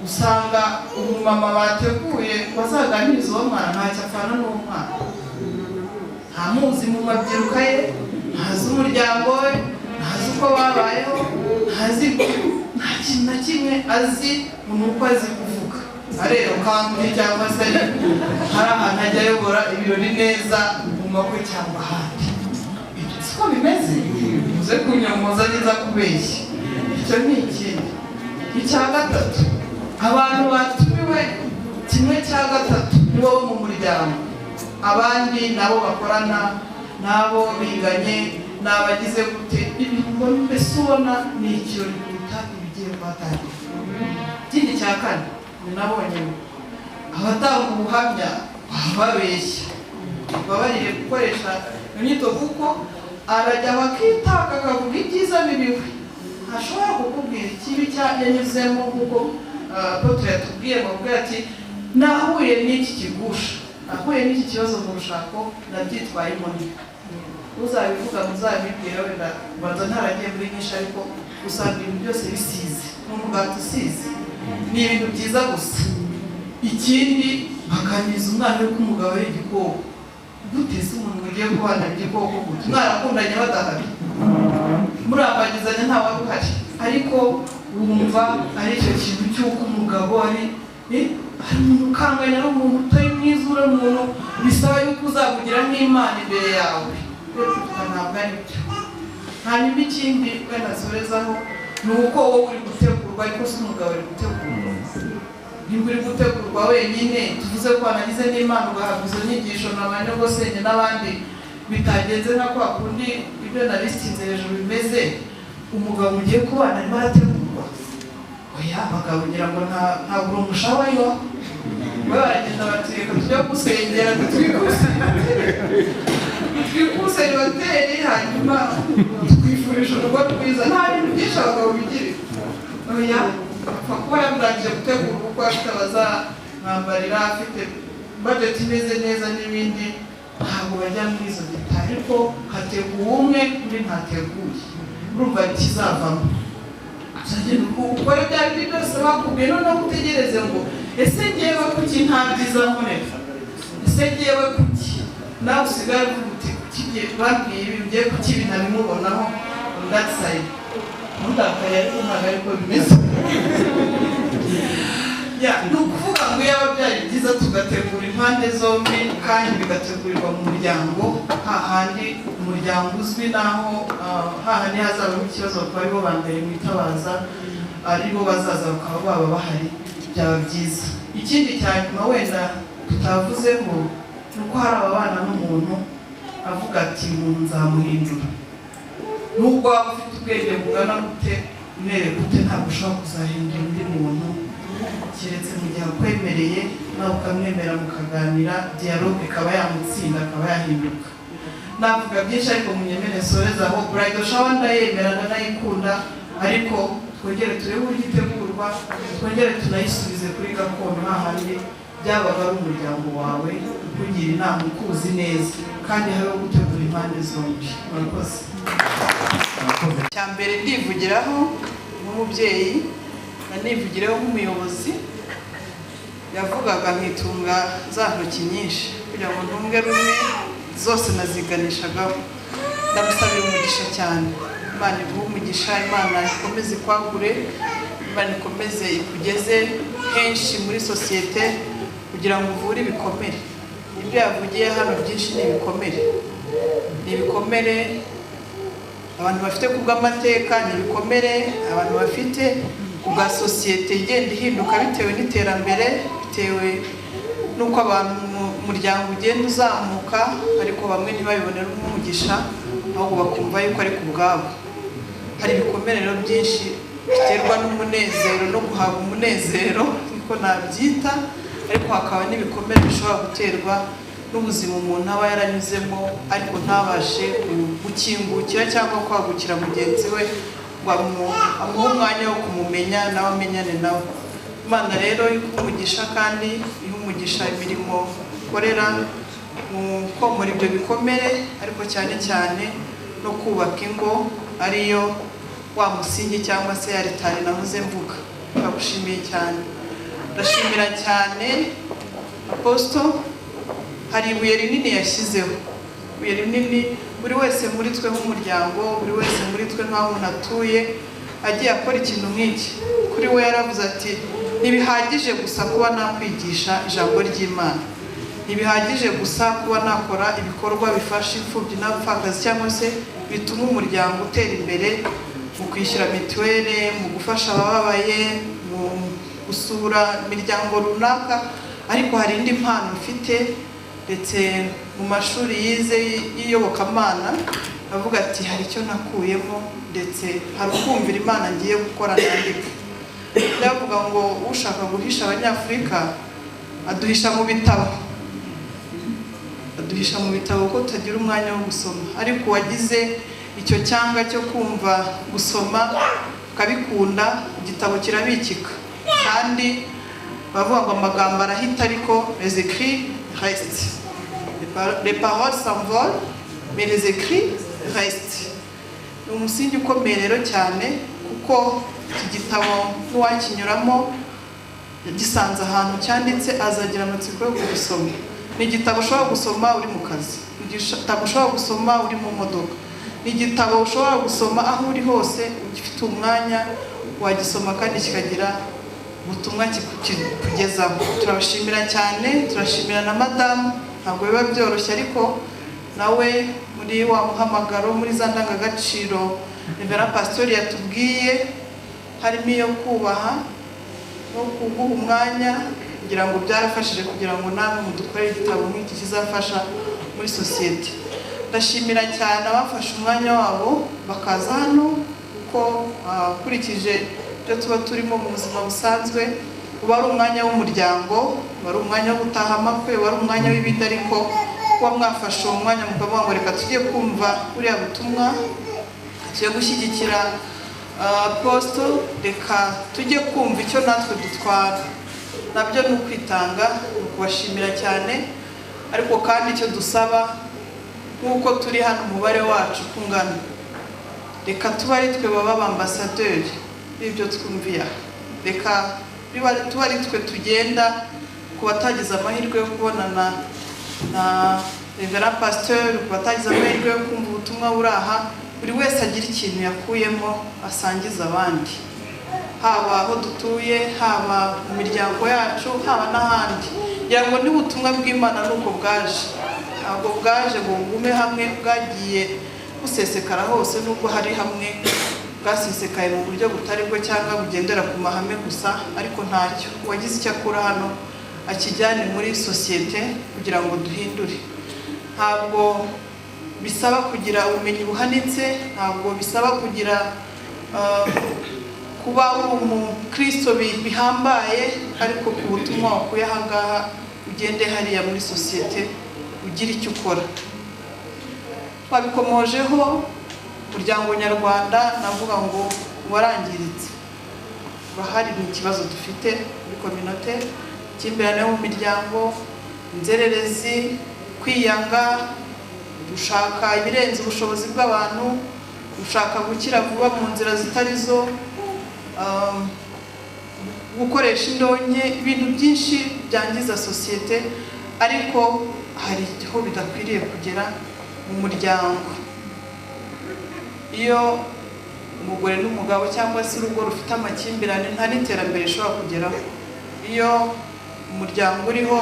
usanga umumama bateguye wazaganiriza uwo mwana ntacyo apfana n'uwo mwana, ntamuzi mu mabyiruka ye, ntazi umuryango we, ntazi uko babayeho, ntazi, nta kintu na kimwe azi. Ni uko azi kuvuga areba kandi cyangwa se hari ahantu ajya ayobora ibirori neza mu makwe cyangwa ahandi. Ibyo Siko bimeze? Uze kunyomoza neza kubeshya. Icyo ni ikindi. Icya gatatu, abantu batumiwe 1/3 nibo bo mu muryango, abandi nabo bakorana, nabo biganye, ni abagize gute. Ibintu mbona mbese ubona ni ikirori kuruta ibigiye kuhatangira. Ikindi cya kane ni nabonye abatanga ubuhamya baba babeshya, babarire gukoresha inyito, kuko arajya bakitaka akavuga ibyiza bibiwe, ntashobora kukubwira ikibi yanyuzemo. Kuko Apôtre yatubwiye ngo avuge ati: "Nahuye n'iki kigusha, nahuye n'iki kibazo mu rushako, nabyitwayemo nte?" Uzabivuga muzabibwira. Wenda ubanza ntaragiye muri nyinshi, ariko usanga ibintu byose bisize, ni umugati usize, ni ibintu byiza gusa. Ikindi, bakaniza umwana we ko umugabo ari igikoko. Gute se umuntu mugiye kubana igikoko? Gute mwarakundanye badahari, murambagizanya nta wari uhari, ariko wumva ari icyo kintu cy'uko umugabo ari umuntu ukanganya, ari umuntu utari mwiza, uri umuntu bisaba yuko uzamugira nk'Imana imbere yawe. Ntabwo ari byo. Hanyuma ikindi wenda nsorezaho ni uko wowe uri gutegurwa, ariko si umugabo ari gutegurwa. Nimba uri gutegurwa wenyine, tuvuze ko wanagize n'Imana ugahabwa izo nyigisho na ba nyogosenge n'abandi, bitagenze nka kwa kundi ibyo nabisitinze hejuru bimeze, umugabo ugiye kubana arimo arategurwa? Oya, abagabo ngira ngo ntabwo uri umushawa yo we, baragenda bati: "Reka tujye gusengera dutwikuse hoteli, hanyuma twifurije urugo rwiza." Nta bintu byinshi abagabo bigirira. Oya, apfa kuba yarangije gutegura ubukwe, afite abazamwambarira, afite budget imeze neza n'ibindi. Ntabwo bajya muri izo détails, ariko hateguwe umwe, undi ntateguye. Urumva ikizavamo, uzagenda ukore bya bindi byose bakubwiye, noneho utegereze ngo: "Ese ngewe kuki nta byiza nkorera? Ese ngewe kuki?" Nawe usigaye uvuga uti: "Kuki bambwiye ibi, ngiye kuki ibi ntabimubonaho on that side?" Ntundakaye, ariko ntabwo ariko bimeze. Ya, ni ukuvuga ngo iyo byari byiza tugategura impande zombi, kandi bigategurirwa mu muryango, hahandi umuryango uzwi, naho hahandi hazabaho ikibazo bakaba aribo ba mbere mwitabaza, aribo bazaza bakaba baba bahari, byaba byiza. Ikindi cya nyuma wenda tutavuzeho ni uko hari ababana n'umuntu avuga ati: "Umuntu nzamuhindura." Nubwo waba ufite ubwenge bungana gute, umereye gute, ntabwo ushobora kuzahindura undi muntu, keretse mu gihe akwemereye nawe ukamwemera, mukaganira, dialogue ikaba yamutsinda, akaba yahinduka. Navuga byinshi, ariko munyemere nsoreze aho. Bridal shower ndayemera, ndanayikunda, ariko twongere turebe uburyo itegurwa, twongere tunayisubize kuri gakondo, hahandi byabaga ari umuryango wawe ukugira inama, ukuzi neza, kandi hariho gutegura impande zombi. Murakoze. Cya mbere ndivugiraho nk'umubyeyi, nanivugireho nk'umuyobozi. Yavugaga nkitunga za ntoki nyinshi kugira ngo ntunge rumwe, zose naziganishagaho. Ndamusabira umugisha cyane. Imana iguhe umugisha, Imana ikomeze ikwagure, Imana ikomeze ikugeze henshi muri sosiyete kugira ngo uvure ibikomere. Ibyo yavugiye hano byinshi ni ibikomere, ni ibikomere abantu bafite ku bw'amateka, ni ibikomere abantu bafite ku bwa sosiyete igenda ihinduka bitewe n'iterambere, bitewe n'uko abantu mu muryango ugenda uzamuka, ariko bamwe ntibabibonere umugisha, ahubwo bakumva yuko ari ku bwabo. Hari ibikomere rero byinshi biterwa n'umunezero no guhabwa umunezero, niko nabyita, ariko hakaba n'ibikomere bishobora guterwa n'ubuzima umuntu aba yaranyuzemo, ariko ntabashe gukingukira cyangwa kwagukira mugenzi we ngo amuhe umwanya wo kumumenya, nawe amenyane nawe. Imana rero iguha umugisha, kandi iha umugisha imirimo ukorera mu komora ibyo bikomere, ariko cyane cyane no kubaka ingo, ariyo wa musingi cyangwa se ya ritari nahoze mvuga. Ndagushimiye cyane. Ndashimira cyane Apostle. Hari ibuye rinini yashyizeho, ibuye rinini buri wese muri twe nk'umuryango, buri wese muri twe nk'aho umuntu atuye, agiye akora ikintu nk'iki. Kuri we yaravuze ati: "Ntibihagije gusa kuba nakwigisha ijambo ry'Imana, ntibihagije gusa kuba nakora ibikorwa bifasha imfubyi n'abapfakazi cyangwa se bituma umuryango utera imbere mu kwishyura mituweli, mu gufasha abababaye, mu gusura imiryango runaka. Ariko hari indi mpano mfite, ndetse mu mashuri yize y'iyobokamana avuga ati hari icyo nakuyemo, ndetse hari ukumvira Imana ngiye gukora nandika. Ndavuga ngo ushaka guhisha Abanyafurika aduhisha mu bitabo, aduhisha mu bitabo ko tutagira umwanya wo gusoma. Ariko uwagize icyo cyanga cyo kumva gusoma ukabikunda, igitabo kirabikika. Kandi bavuga ngo amagambo arahita, ariko les écrits restent, les paroles s'envolent mais les écrits restent. Ni umusingi ukomeye rero cyane, kuko iki gitabo n'uwakinyuramo gisanze ahantu cyanditse azagira amatsiko yo kugisoma. Ni igitabo ushobora gusoma uri mu kazi, ni igitabo ushobora gusoma uri mu modoka, ni igitabo ushobora gusoma aho uri hose ugifite umwanya wagisoma, kandi kikagira ubutumwa kikugezaho. Turabashimira cyane, turashimira na madamu. Ntabwo biba byoroshye, ariko nawe muri wa muhamagaro, muri za ndangagaciro Reverend Pasitori yatubwiye, harimo iyo kubaha no kuguha umwanya, kugira ngo byarafashije kugira ngo namwe mudukorere igitabo nk'iki kizafasha muri sosiyete. Ndashimira cyane abafashe umwanya wabo bakaza hano, kuko ukurikije ibyo tuba turimo mu buzima busanzwe, uba ari umwanya w'umuryango, uba ari umwanya wo gutaha amakwe, uba ari umwanya w'ibindi, ariko kuba mwafashe uwo mwanya mukavuga ngo reka tujye kumva buriya butumwa, tujye gushyigikira Apostle, reka tujye kumva icyo natwe dutwara, nabyo ni ukwitanga, ni ukubashimira cyane. Ariko kandi icyo dusaba, nk'uko turi hano umubare wacu uko ungana, reka tuba ari twe baba abambasaderi b'ibyo twumviye aha. Reka tuba ari twe tugenda ku batagize amahirwe yo kubonana na Reverend Pasteur, ku batagize amahirwe yo kumva ubutumwa buri aha, buri wese agira ikintu yakuyemo asangiza abandi, haba aho dutuye, haba mu miryango yacu, haba n'ahandi. Ngira ngo n'ubutumwa bw'Imana ni uko bwaje, ntabwo bwaje ngo bugume hamwe, bwagiye busesekara hose, nubwo hari hamwe bwasesekaye mu buryo butari bwo cyangwa bugendera ku mahame gusa, ariko ntacyo. Uwagize icyo akura hano akijyane muri sosiyete kugira ngo duhindure. Ntabwo bisaba kugira ubumenyi buhanitse, ntabwo bisaba kugira kuba uri umukristo bihambaye, ariko ku butumwa wakuye aha ngaha ugende hariya muri sosiyete ugire icyo ukora. Twabikomojeho, umuryango nyarwanda navuga ngo warangiritse, urahari, ni ikibazo dufite muri communauté: ikimbirane yo mu miryango, inzererezi, kwiyanga, gushaka ibirenze ubushobozi bw'abantu, gushaka gukira vuba mu nzira zitari zo, gukoresha indonke, ibintu byinshi byangiza sosiyete. Ariko hari aho bidakwiriye kugera mu muryango. Iyo umugore n'umugabo cyangwa se urugo rufite amakimbirane, nta n'iterambere rishobora kugeraho. Iyo umuryango uriho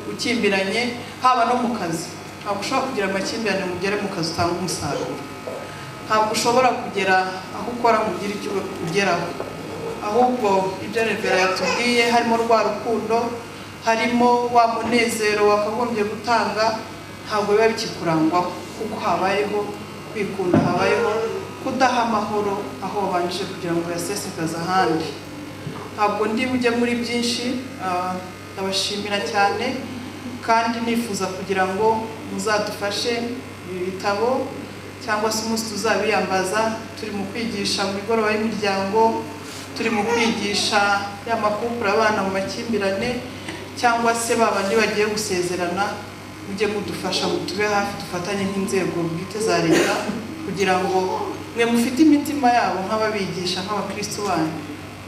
ukimbiranye, haba no mu kazi, ntabwo ushobora kugira amakimbirane ngo ugere mu kazi utanga umusaruro. Ntabwo ushobora kugera aho ukora ngo ugire icyo ugeraho. Ahubwo ibyo Reverend yatubwiye, harimo rwa rukundo, harimo wa munezero wakagombye gutanga, ntabwo biba bikikurangwaho, kuko habayeho kwikunda, habayeho kudaha amahoro aho wabanjije kugira ngo uyasesekaze ahandi. Ntabwo ndi bujye muri byinshi, ndabashimira cyane, kandi nifuza kugira ngo muzadufashe ibi bitabo, cyangwa se umunsi tuzabiyambaza turi mu kwigisha mu migoroba y'imiryango, turi mu kwigisha ya ma couple abana mu makimbirane, cyangwa se ba bandi bagiye gusezerana, mujye mudufasha, mutube hafi, dufatanye nk'inzego bwite za leta, kugira ngo mwe mufite imitima yabo nk'ababigisha, nk'abakristo banyu,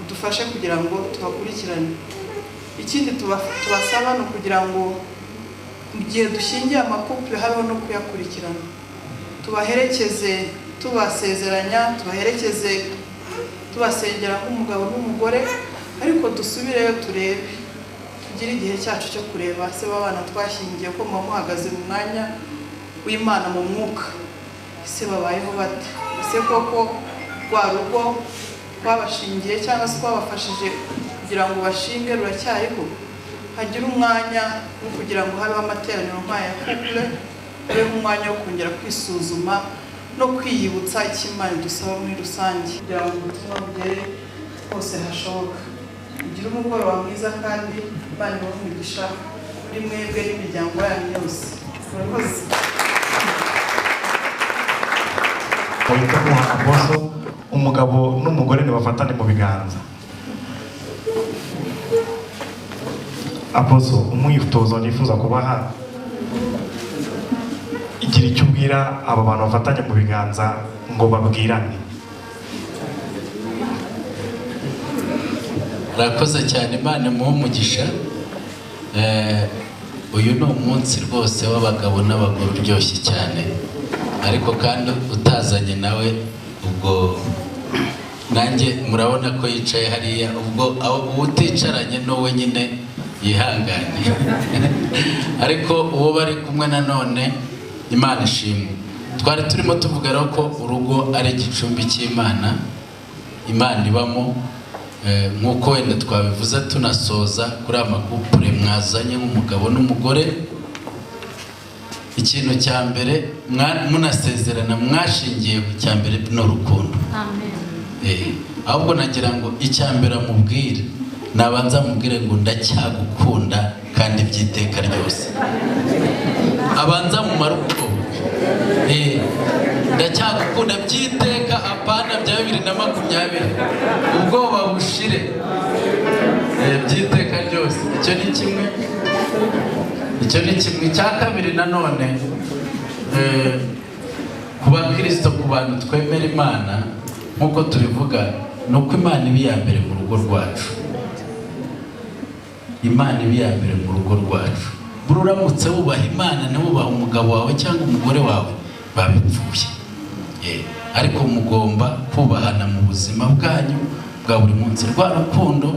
mudufashe kugira ngo tubakurikirane. Ikindi tubasaba ni ukugira ngo mu gihe dushingiye ama couple habeho no kuyakurikirana, tubaherekeze tubasezeranya, tubaherekeze tubasengera nk'umugabo n'umugore, ariko dusubireyo turebe, tugire igihe cyacu cyo kureba se b'abana twashyingiye, ko muba muhagaze mu mwanya w'Imana mu mwuka. Ese babayeho bate? Ese koko rwa rugo twabashingiye cyangwa se twabafashije kugira ngo bashinge ruracyariho? Hagire umwanya wo kugira ngo habeho amateraniro nk'aya couple, habeho umwanya wo kongera kwisuzuma no kwiyibutsa icyo Imana idusaba muri rusange, kugira ngo ubutumwa bugere hose hashoboka. Mugire umugoroba mwiza kandi Imana ibahe umugisha kuri mwebwe n'imiryango yanyu yose. Murakoze. Wita Apostle, umugabo n'umugore ntibafatane mu biganza. Apostle, umwitozo nifuza kubaha, igira icyo ubwira aba bantu bafatanye mu biganza ngo babwirane. Murakoze cyane, Imana imuhe umugisha. Uyu ni umunsi rwose w'abagabo n'abagore uryoshye cyane, ariko kandi utazanye nawe ubwo nanjye murabona ko yicaye hariya, ubwo uticaranye n'uwe nyine yihanganye. Ariko uwo bari kumwe nanone Imana ishimwe. Twari turimo tuvuga rero ko urugo ari igicumbi cy'Imana, Imana ibamo. Nk'uko wenda twabivuze tunasoza kuri aya makupure mwazanye nk'umugabo n'umugore, ikintu cya mbere munasezerana mwashingiye ku cya mbere ni urukundo. Ahubwo nagira ngo icya mbere amubwire, nabanza amubwire ngo ndacyagukunda kandi by'iteka ryose. Abanza mumare ubwoba. Ndacyagukunda by'iteka, apana bya 2020, ubwoba bushire. By'iteka ryose. Icyo ni kimwe. Icyo ni kimwe. Icya kabiri nanone, ku bakristo, ku bantu twemera Imana nk'uko tubivuga, ni uko Imana iba iya mbere mu rugo rwacu. Imana iba iya mbere mu rugo rwacu. Buri uramutse wubaha Imana ntiwubahe umugabo wawe cyangwa umugore wawe, babipfuye. Ariko mugomba kubahana mu buzima bwanyu bwa buri munsi. Rwa rukundo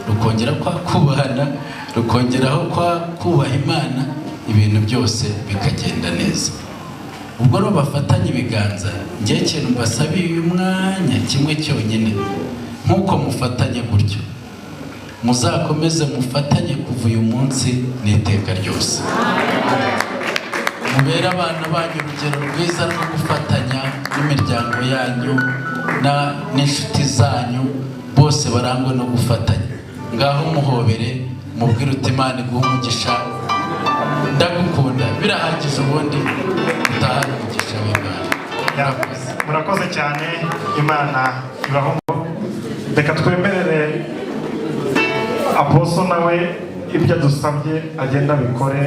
rukongera kwa kubahana, rukongeraho kwa kubaha Imana, ibintu byose bikagenda neza. Ubwo rero bafatanye ibiganza, njye ikintu mbasabiye uyu mwanya kimwe cyonyine, nk'uko mufatanye gutyo muzakomeze mufatanye kuva uyu munsi n'iteka ryose. Mubere abana banyu urugero rwiza rwo gufatanya n'imiryango yanyu n'inshuti zanyu, bose barangwe no gufatanya. Ngaho muhobere, mubwire uti Imana iguhe umugisha, ndagukunda, birahagije, ubundi utahane umugisha w'Imana. Murakoze cyane, Imana ibaho. Reka twemerere Apostle nawe ibyo adusabye agenda abikore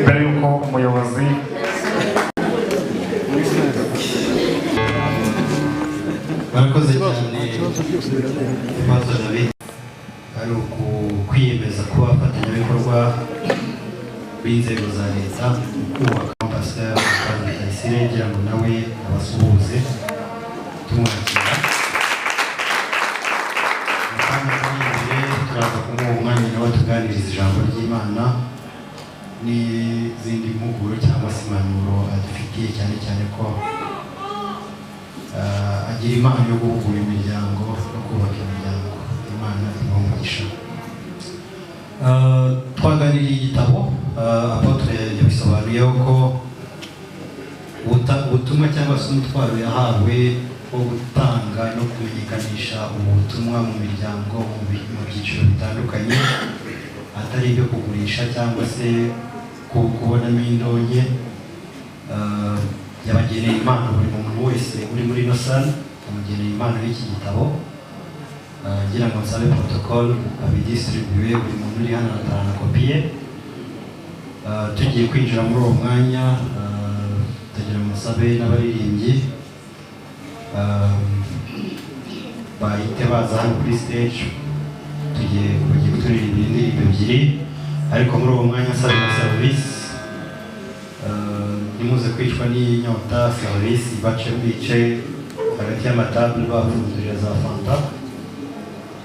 mbere y'uko umuyobozi. Murakoze cyane Pastor David, ari ukwiyemeza kuba abafatanyabikorwa b'inzego za leta mu kubaka Pastor Rutayisire, ngira ngo nawe abasuhuze tumwakira. Mu kanya kari imbere turaza kumuha umwanya nawe tuganiriza ijambo ry'Imana n'izindi mpuguro cyangwa se impanuro adufitiye, cyane cyane ko agira impano yo guhugura imiryango no kubaka imiryango. Imana imuha umugisha. Twaganiriye igitabo, Apotre yabisobanuyeho ko ubutumwa cyangwa se umutwaro yahawe wo gutanga no kumenyekanisha ubu butumwa mu miryango mu byiciro bitandukanye, atari ibyo kugurisha cyangwa se kubonamo indonke. Yabageneye impano buri muntu wese uri muri ino sale, amugeneye impano y'iki gitabo. Ngira ngo nsabe protocol abidistribuye, buri muntu uri hano aratahana kopiye. Tugiye kwinjira muri uwo mwanya, tugira ngo nsabe n'abaririmbyi bahite baza hano kuri stage, tugiye kuturirimba indirimbo ebyiri, ariko muri uwo mwanya nsabe na service, ntimuze kwicwa n'inyota, service bace bice hagati y'amatabule bapfundurira za fanta.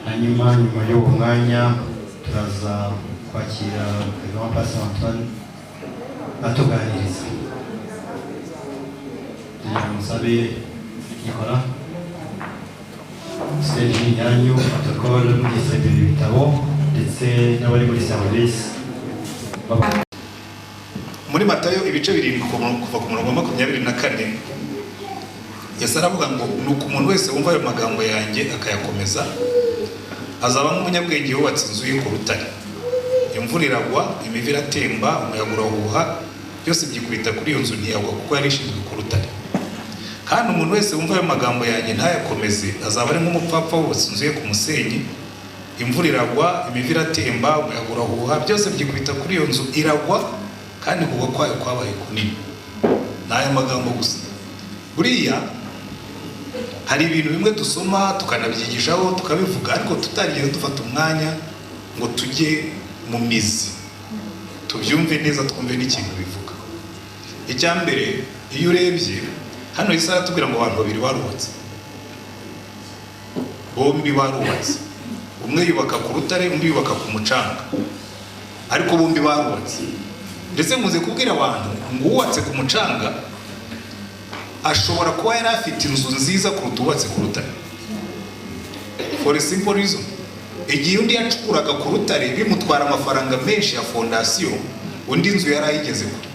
Hanyuma nyuma y'uwo mwanya turaza kwakira Grand Pastor Antoine atuganiriza. Kugira ngo nsabe Nicolas, stage ni iyanyu, protocole mudistribuye ibitabo ndetse n'abari muri service. Muri Matayo ibice 7 kuva ku murongo wa 24, Yesu aravuga ngo: "Nuko umuntu wese wumva ayo magambo yanjye akayakomeza azaba nk'umunyabwenge wubatse inzu ye ku rutare. Imvura iragwa, imivu iratemba, umuyaga urahuha, byose byikubita kuri iyo nzu, ntiyagwa, kuko yari ishinzwe ku rutare. Kandi umuntu wese wumva ayo magambo yanjye ntayakomeze azaba ari nk'umupfapfa wubatse inzu ye ku musenyi. Imvura iragwa, imivu iratemba, umuyaga urahuha, byose byikubita kuri iyo nzu, iragwa, kandi kugwa kwayo kwabaye kunini." Ni aya magambo gusa. Buriya hari ibintu bimwe dusoma, tukanabyigishaho, tukabivuga, ariko tutarigeze dufata umwanya ngo tujye mu mizi, tubyumve neza, twumve n'ikintu bivuga. Icya mbere, iyo urebye hano, Yesu aratubwira ngo abantu babiri barubatse, bombi barubatse. Umwe yubaka ku rutare, undi yubaka ku mucanga, ariko bombi barubatse. Ndetse nkunze kubwira abantu ngo uwubatse ku mucanga ashobora kuba yari afite inzu nziza kuruta uwubatse ku rutare, for a simple reason: igihe undi yacukuraga ku rutare bimutwara amafaranga menshi ya fondasiyo, undi inzu yari ayigeze kure,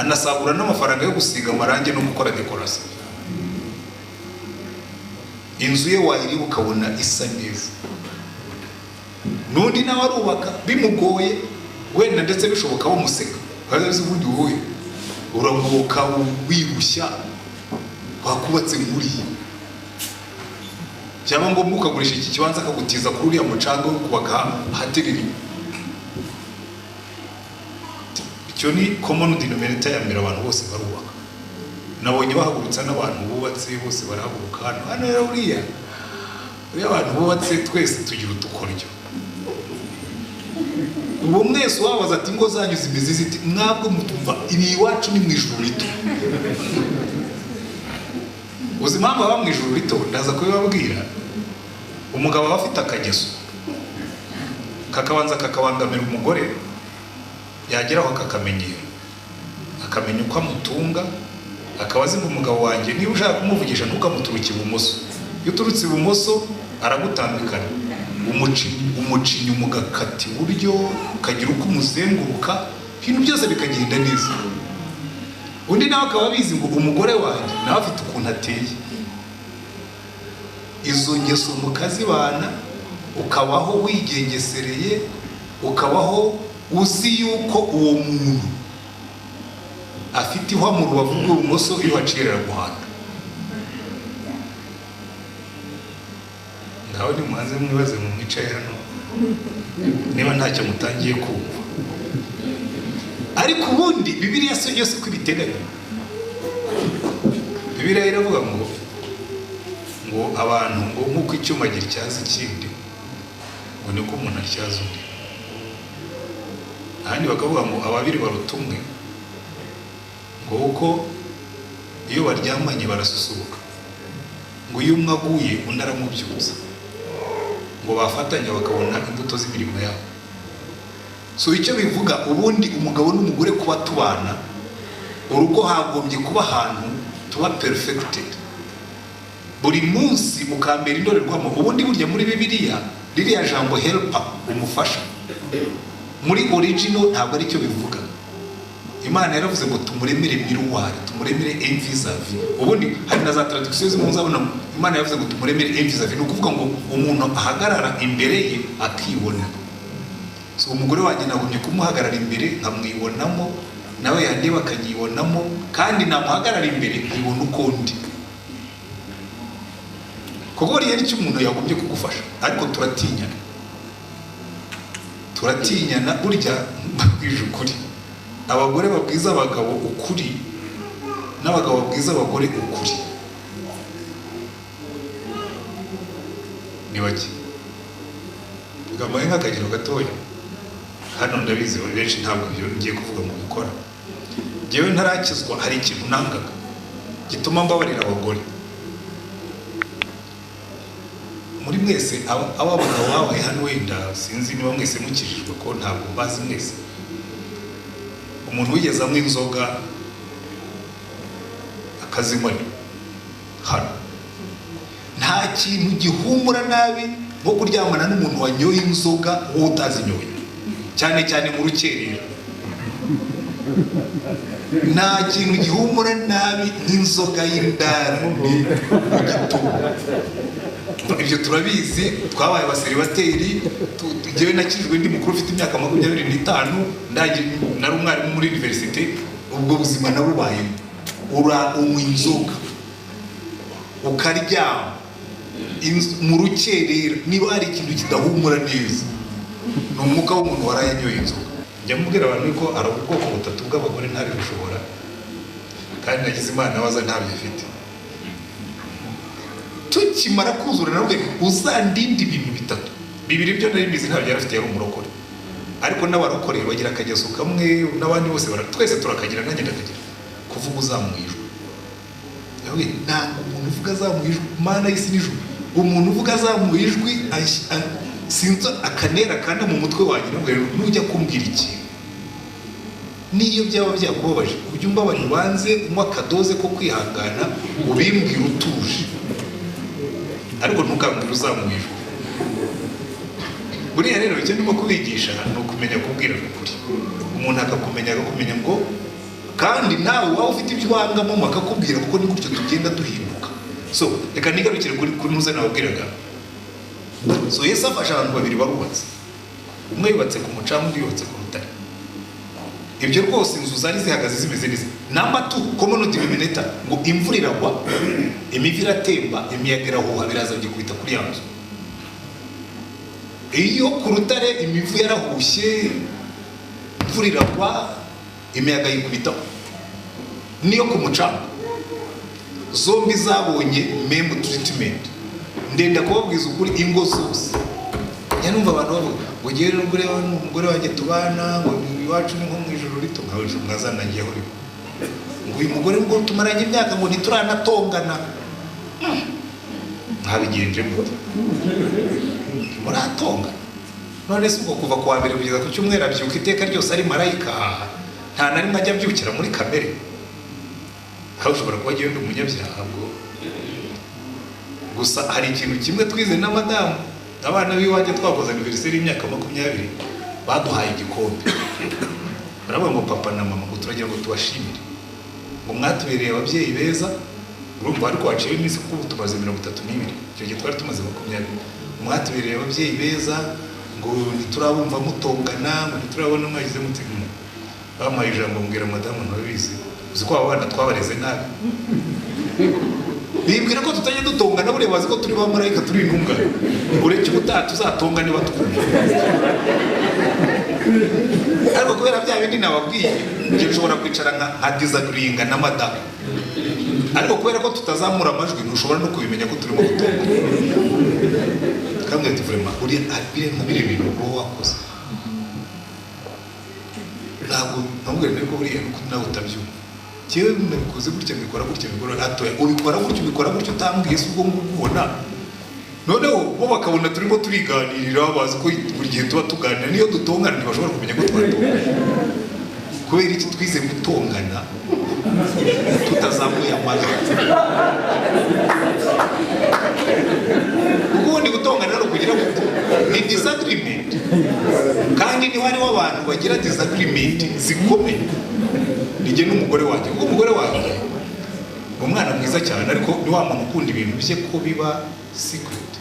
anasagura n'amafaranga yo gusiga amarangi no gukora dekorasiyo. Inzu ye wayireba ukabona isa neza. N'undi nawe arubaka bimugoye, wenda ndetse bishoboka bamuseka, barabizi: "Ubundi wowe uragoka wirushya, wakubatse nk'uriya." Byaba ngombwa ukagurisha iki kibanza, akagutiza kuri uriya mucanga wo kubaka ahaterera. Icyo ni common denominator ya mbere: abantu bose barubaka. Nabonye bahagurutsa n'abantu bubatse bose barahaguruka hano. Hano rero buriya abantu bubatse twese tugira udukoryo. Ubu mwese wabaza ati: "Ingo zanyu zimeze ziti?" Mwabwo mutumva ibi, iwacu ni mu ijuru rito. Uzi impamvu aba mu ijuru rito? Ndaza kubibabwira. Umugabo aba afite akageso kakabanza kakabangamira umugore, yageraho akakamenyera, akamenya uko amutunga, akaba azi ngo umugabo wanjye niba ushaka kumuvugisha ntukamuturuke ibumoso, iyo uturutse ibumoso aragutambikana, umuca inyuma, ugakata iburyo, ukagira uko umuzenguruka, ibintu byose bikagenda neza. Undi nawe akaba abizi ngo umugore wanjye nawe afite ukuntu ateye. Izo ngeso mukazibana, ukabaho wigengesereye, ukabaho uzi yuko uwo muntu afite ihwa mu rubavu rw'ibumoso, iyo uhaciye riraguhanda. Ngaho nimubanze mwibaze mu mwicaye hano niba ntacyo mutangiye kumva. Ariko ubundi Bibiliya si yose uko ibiteganya. Bibiliya iravuga ngo abantu ngo nk'uko icyuma gityaza ikindi, ngo niko umuntu atyaza undi. Ahandi bakavuga ngo ababiri baruta umwe, ngo kuko iyo baryamanye barasusuruka, ngo iyo umwe aguye undi aramubyutsa, ngo bafatanya bakabona imbuto z'imirimo yabo. So icyo bivuga, ubundi umugabo n'umugore kuba tubana, urugo hagombye kuba ahantu tuba perfected buri munsi, ukambera indorerwamo. Ubundi burya muri Bibiliya ririya jambo helper, umufasha, muri original ntabwo aricyo bivuga. Imana yaravuze ngo tumuremere miroir, tumuremere un vis-à-vis. Ubundi hari na za traduction zimwe muzabona Imana yavuze ngo tumuremere un vis-à-vis, ni ukuvuga ngo umuntu ahagarara imbere ye akibona. So umugore wanjye nagumye kumuhagarara imbere nkamwibonamo, nawe yandeba akanyibonamo, kandi namuhagarara imbere nkibona uko ndi, kuko buriya nicyo umuntu yagombye kugufasha. Ariko turatinyana, turatinyana. Burya mbabwije ukuri, abagore babwiza abagabo ukuri n'abagabo babwiza abagore ukuri ni bake. Reka nk'akagero gatoya hano. Ndabizi benshi ntabwo ibyo ngiye kuvuga mu bikora. Njyewe ntarakizwa hari ikintu nangaga gituma mbabarira abagore. Muri mwese aba bagabo babaye hano, wenda sinzi niba mwese mukijijwe, ko ntabwo mbazi mwese. Umuntu wigeze anywa inzoga Akazinywa hano. Nta kintu gihumura nabi nko kuryamana n'umuntu wanyoye inzoga wowe utazinyoye, cyane cyane mu rukerera. Nta kintu gihumura nabi nk'inzoga y'indani mu gituba. Ibyo turabizi, twabaye abaseribateri. Njyewe nakijijwe ndi mukuru, ufite imyaka 25, nari umwarimu muri université. Ubwo buzima nabubayemo. Unywa inzoga ukaryama mu rukerera, niba hari ikintu kidahumura neza ni umwuka w'umuntu waraye anyoye inzoga. Njya mubwira abantu ko hari ubwoko butatu bw'abagore ntari gushobora, kandi nagize Imana waza ntabyo afite. Tukimara kuzura nawe uzandinde ibintu bitatu. Bibiri byo nari mbizi ntabyo yari afite, yari umurokore. Ariko n'abarokore bagira akageso kamwe n'abandi bose, twese turakagira, nanjye ndakagira: kuvuga uzamuye ijwi. Nawe ntabwo umuntu uvuga azamuye ijwi, Mana y'isi n'ijuru, umuntu uvuga azamuye ijwi sinzi akanera kanda mu mutwe wanjye. Nawe nujya kumbwira ikintu, n'iyo byaba byakubabaje, ujye umbabarira ubanze unywa akadoze ko kwihangana, ubimbwira utuje, ariko ntukambwire uzamuye ijwi. Buriya rero icyo ndimo kubigisha ni ukumenya kubwirana ukuri, umuntu akakumenya, akakumenya ngo kandi nawe waba ufite ibyo wangamo akakubwira, kuko ni gutyo tugenda duhinduka. So reka nigarukire kuri ntuze nababwiraga. So Yesu afasha abantu babiri barubatse, umwe yubatse ku mucanga, undi yubatse ku rutare. Ibyo rwose inzu zari zihagaze zimeze neza. Number two common denominator, ngo imvura iragwa, imivu iratemba, imiyaga irahuha, biraza byikubita kuri ya nzu. Iyo ku rutare imivu yarahushye, imvura iragwa, imiyaga yikubitaho. Niyo ku mucanga zombi zabonye même treatment. Ndenda kubabwiza ukuri, ingo zose njya numva abantu bavuga ngo ngewe rero umugore wanjye tubana, ngo iwacu ni nko mu ijoro rito, nkawe mwazanagiyeho rimwe, ngo uyu mugore ngo tumaranye imyaka ngo ntituranatongana. Mwabigenje mute? Muratongana? None se ubwo kuva ku wa mbere kugeza ku cyumweru abyuka iteka ryose ari marayika, nta na rimwe ajya abyukira muri kamere? Aho ushobora kuba agenda umunyabyaha. Bwo gusa hari ikintu kimwe twize na madamu, abana b'iwanjye twakoze anniversaire y'imyaka 20, baduhaye igikombe, baravuga ngo papa na mama, ngo turagira ngo tubashimire, ngo mwatubereye ababyeyi beza. Urumva ariko haciyeho iminsi, kuko ubu tumaze 32, icyo gihe twari tumaze 20. Mwatubereye ababyeyi beza, ngo ntiturabumva mutongana, ngo ntiturabona mwagize muti. Bampaye ijambo, mbwira madamu: "Ntabizi, uzi ko aba bana twabareze nabi, bibwira ko tutajya dutongana. Buriya bazi ko turi ba marayika, turi intungane. Uretse ubutaha tuzatongane batwumva." Ariko kubera bya bindi nababwiye, njye nshobora kwicara nka disagreeinga na madamu, ariko kubera ko tutazamura amajwi ntushobora no kubimenya ko turimo gutongana. Kamwe ati: "Vraiment, uriya biriya nka biriya bintu uba wakoze, ntabwo ntabwo ariko buriya nuko nawe utabyumva. Njyewe nabikoze gutya, mbikora gutya, mbikora hatoya, ubikora gutya, ubikora gutya utambwiye se?" Ubwo ngubwo ubona noneho bo bakabona turimo turiganirira, bazi ko buri gihe tuba tuganira. Niyo dutongana ntibashobora kumenya ko twatongana. Kubera iki? Twize gutongana tutazamuye amajwi. Ubundi gutongana ni ukugira ngo ni disagreement, kandi niho hariho abantu bagira disagreement zikomeye, nijye n'umugore wanjye. Kuko umugore wanjye ni umwana mwiza cyane, ariko ni wa muntu ukunda ibintu bye ko biba secret,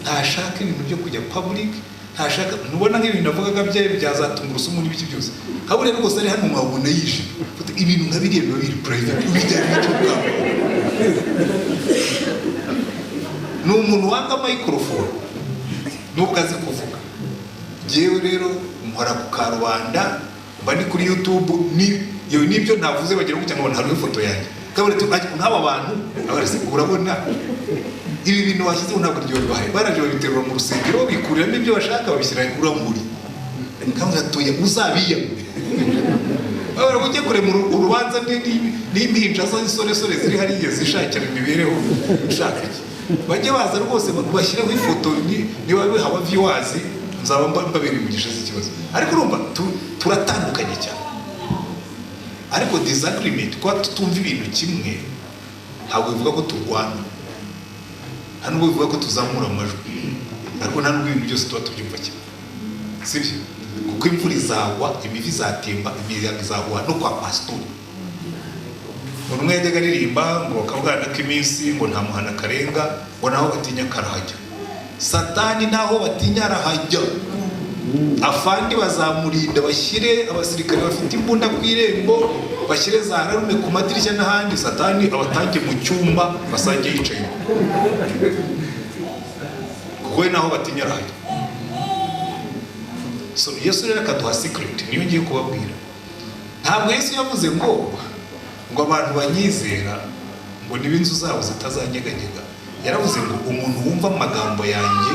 ntashaka ibintu byo kujya public, ntashaka. Ntubona nk'ibintu navugaga bye bya za tungurusumu n'ibiki byose, kaburiya rwose ari hano mwabona yijimye. Ibintu nka biriya biba biri private, ubijyana icyo ubwabo. Ni umuntu wanga microphone nubwo azi kuvuga. Njyewe rero nkora ku karubanda, mba ndi kuri YouTube, ni yewe n'ibyo ntavuze bagira gutya nkabona hariho ifoto yanjye. Kabone nk'aba bantu abarese, urabona ibi bintu washyizeho ntabwo ryo bibahaye, baraje babiterura mu rusengero, bikuriramo ibyo bashaka, babishyira uramuri kandi atuye uzabiyame babara ujye kure mu urubanza n'impinja z'insoresore ziri hariya zishakira imibereho. Ushaka iki? Bajye baza rwose bashyireho ifoto, niba haba viewers nzaba mbabereye umugisha z'ikibazo. Ariko urumva turatandukanye cyane, ariko disagreement, kuba tutumva ibintu kimwe. Ntabwo bivuga ko turwana, nta nubwo bivuga ko tuzamura amajwi, ariko nta nubwo ibintu byose tuba tubyumva kimwe, sibyo? Kuko imvura izagwa, imivi izatemba, imiyaga izahuha no kwa pasitori. Umuntu umwe yajyaga aririmba ngo akabwana k'iminsi ngo nta muhana karenga, ngo naho batinya karahajya. Satani naho batinya arahajya. Afandi bazamurinda, bashyire abasirikare bafite imbunda ku irembo, bashyire za alarme ku madirishya n'ahandi, Satani abatange mu cyumba basange yicaye, kuko we naho batinya arahajya. So Yesu rero akaduha secret, niyo ngiye kubabwira. Ntabwo Yesu yavuze ngo abantu banyizera ngo niba inzu zabo zitazanyeganyega. Yaravuze ngo umuntu wumva amagambo yanjye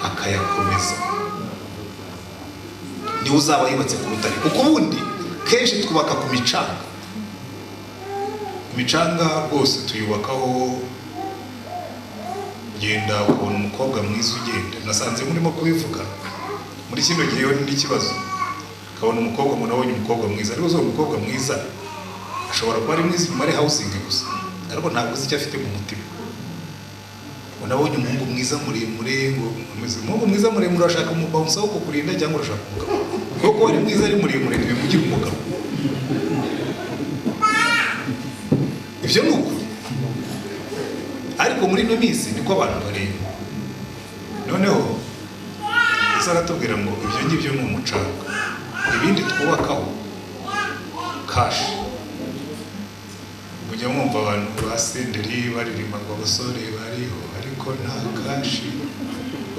akayakomeza niwe uzaba yubatse ku rutare. Kuko ubundi kenshi twubaka ku micanga. Imicanga rwose tuyubakaho. Genda ukabona umukobwa mwiza ugenda, nasanze murimo kubivuga muri kino gihe n'ikibazo, ukabona umukobwa ngo nabonye umukobwa mwiza, ariko uwo mukobwa mwiza ashobora kuba ari mwiza inyuma, ari housing gusa, ariko ntabwo uzi icyo afite mu mutima. Ngo nabonye umuhungu mwiza muremure, ngo umuhungu mwiza muremure, urashaka umubawunsa wo kukurinda cyangwa urashaka umugabo? Kuko ari mwiza ari muremure ntibimugira umugabo. Ibyo ni ukuri, ariko muri ino minsi niko abantu bareba. Noneho Yesu aratubwira ngo ibyo ngibyo ni umucanga, ibindi twubakaho kashi. Mujya mwumva abantu ba Senderi baririmba ngo abasore bariho ariko nta kashi,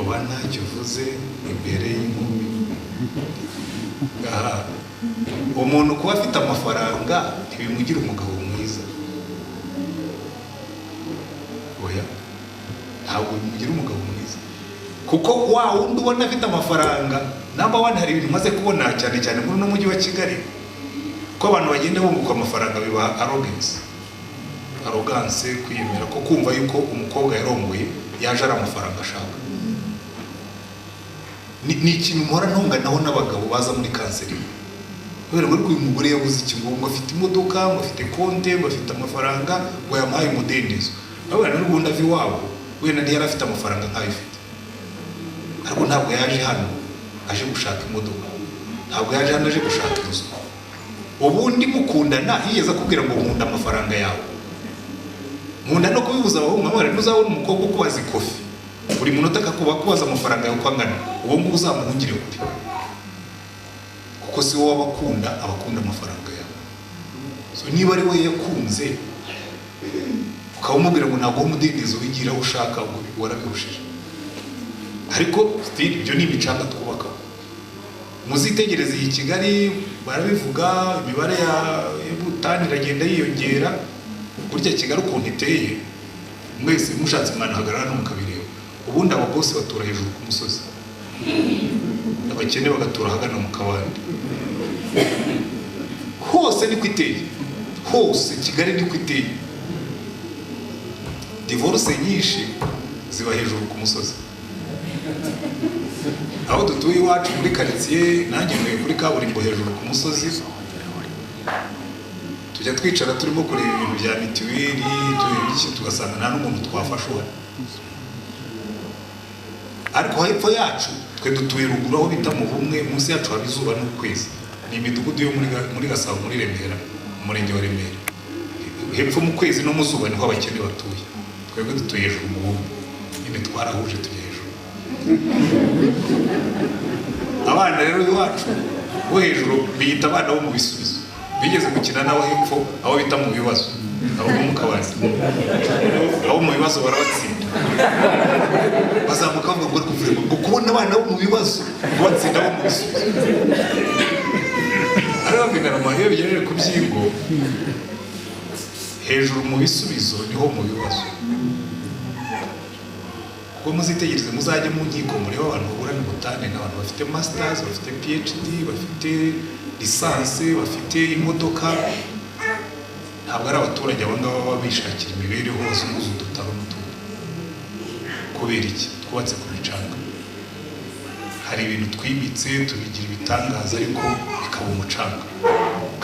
uba ntacyo uvuze imbere y'inkumi. Aha umuntu kuba afite amafaranga ntibimugira umugabo mwiza, oya, ntabwo bimugira umugabo mwiza. Kuko wa wundi ubona afite amafaranga, number one, hari ibintu umaze kubona cyane cyane muri uno mujyi wa Kigali, ko abantu bagenda bunguka amafaranga bibaha arrogance, kwiyemera, ko kumva yuko umukobwa yarongoye yaje ari amafaranga ashaka. Ni ikintu mpora ntonganaho n'abagabo baza muri counseling, kubera ngo uyu mugore yabuze iki, ngo afite imodoka, ngo afite konte, ngo afite amafaranga, ngo yamuhaye umudendezo. Babona n'ubundi ava iwabo wenda ntiyari afite amafaranga nk'ayo ufite, ariko ntabwo yaje hano aje gushaka imodoka, ntabwo yaje hano aje gushaka inzu. Ubundi mukundana yigeze akubwira ngo nkunda amafaranga yawe? Nkunda no kubibuza abahungu, amabara ntuzabona umukobwa ukubaza ikofi buri munota, akakuba kubaza amafaranga yawe uko angana, uwo nguwo uzamuhungire kure, kuko si wowe abakunda, abakunda amafaranga yawe. So niba ari we yakunze ukaba umubwira ngo ntabwo umudendezo wigira aho ushaka, ngo warabihushije. Ariko still ibyo ni imicanga twubakaho. Muzitegereze iyi Kigali, barabivuga, imibare y'ubutane iragenda yiyongera. Burya Kigali ukuntu iteye, mwese mushatse mwanahagarara no mukabireba. Ubundi aba boss batura hejuru ku musozi, abakene bagatura ahagana mu kabande. Hose niko iteye, hose Kigali niko iteye. Divorce nyinshi ziba hejuru ku musozi. Aho dutuye iwacu muri karitsiye, nanjye ntuye kuri kaburimbo hejuru ku musozi, tujya twicara turimo kureba ibintu bya mituweli, tureba iki, tugasanga nta n'umuntu twafasha uhari. Ariko hepfo yacu, twe dutuye ruguru aho bita mu Bumwe, munsi yacu haba izuba n'ukwezi. Ni imidugudu yo muri Gasabo, muri Remera, umurenge wa Remera. Hepfo mu kwezi no mu zuba niho abakene batuye. Twebwe dutuye hejuru mu Bumwe, nyine twarahuje tujya hejuru. Abana rero iwacu bo hejuru biyita abana bo mu bisubizo, bigeze gukina n'abo hepfo aho bita mu bibazo, abo mu kabari, abo mu bibazo barabatsinda, bazamuka bavuga ngo kuvuga ngo kubona abana bo mu bibazo kubatsinda abo mu bisubizo. Ariko bigarama iyo bigejeje ku byingo, hejuru mu bisubizo niho mu bibazo. Kuko muzitegereze, muzajye mu nkiko murebe abantu baburana ubutane, n'abantu bafite masters, bafite PhD, bafite licence, bafite imodoka. Ntabwo ari abaturage abo ngabo baba bishakira imibereho, bazunguza udutaro n'utundi. Kubera iki? Twubatse ku micanga. Hari ibintu twimitse tubigira ibitangaza, ariko bikaba umucanga.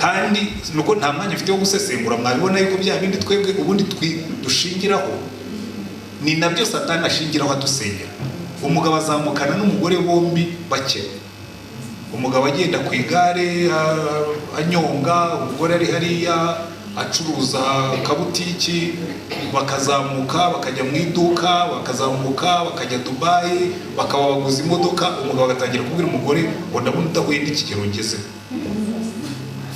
Kandi nuko nta mwanya mfite wo gusesengura, mwabibona yuko bya bindi twebwe ubundi dushingiraho ni nabyo Satani ashingiraho adusengera. Umugabo azamukana n'umugore bombi bakene, umugabo agenda ku igare anyonga, umugore ari hariya acuruza kabutiki, bakazamuka bakajya mu iduka, bakazamuka bakajya Dubayi, bakaba baguza imodoka. Umugabo agatangira kubwira umugore ngo: "Ndabona udahuye n'ikigero ngezeho."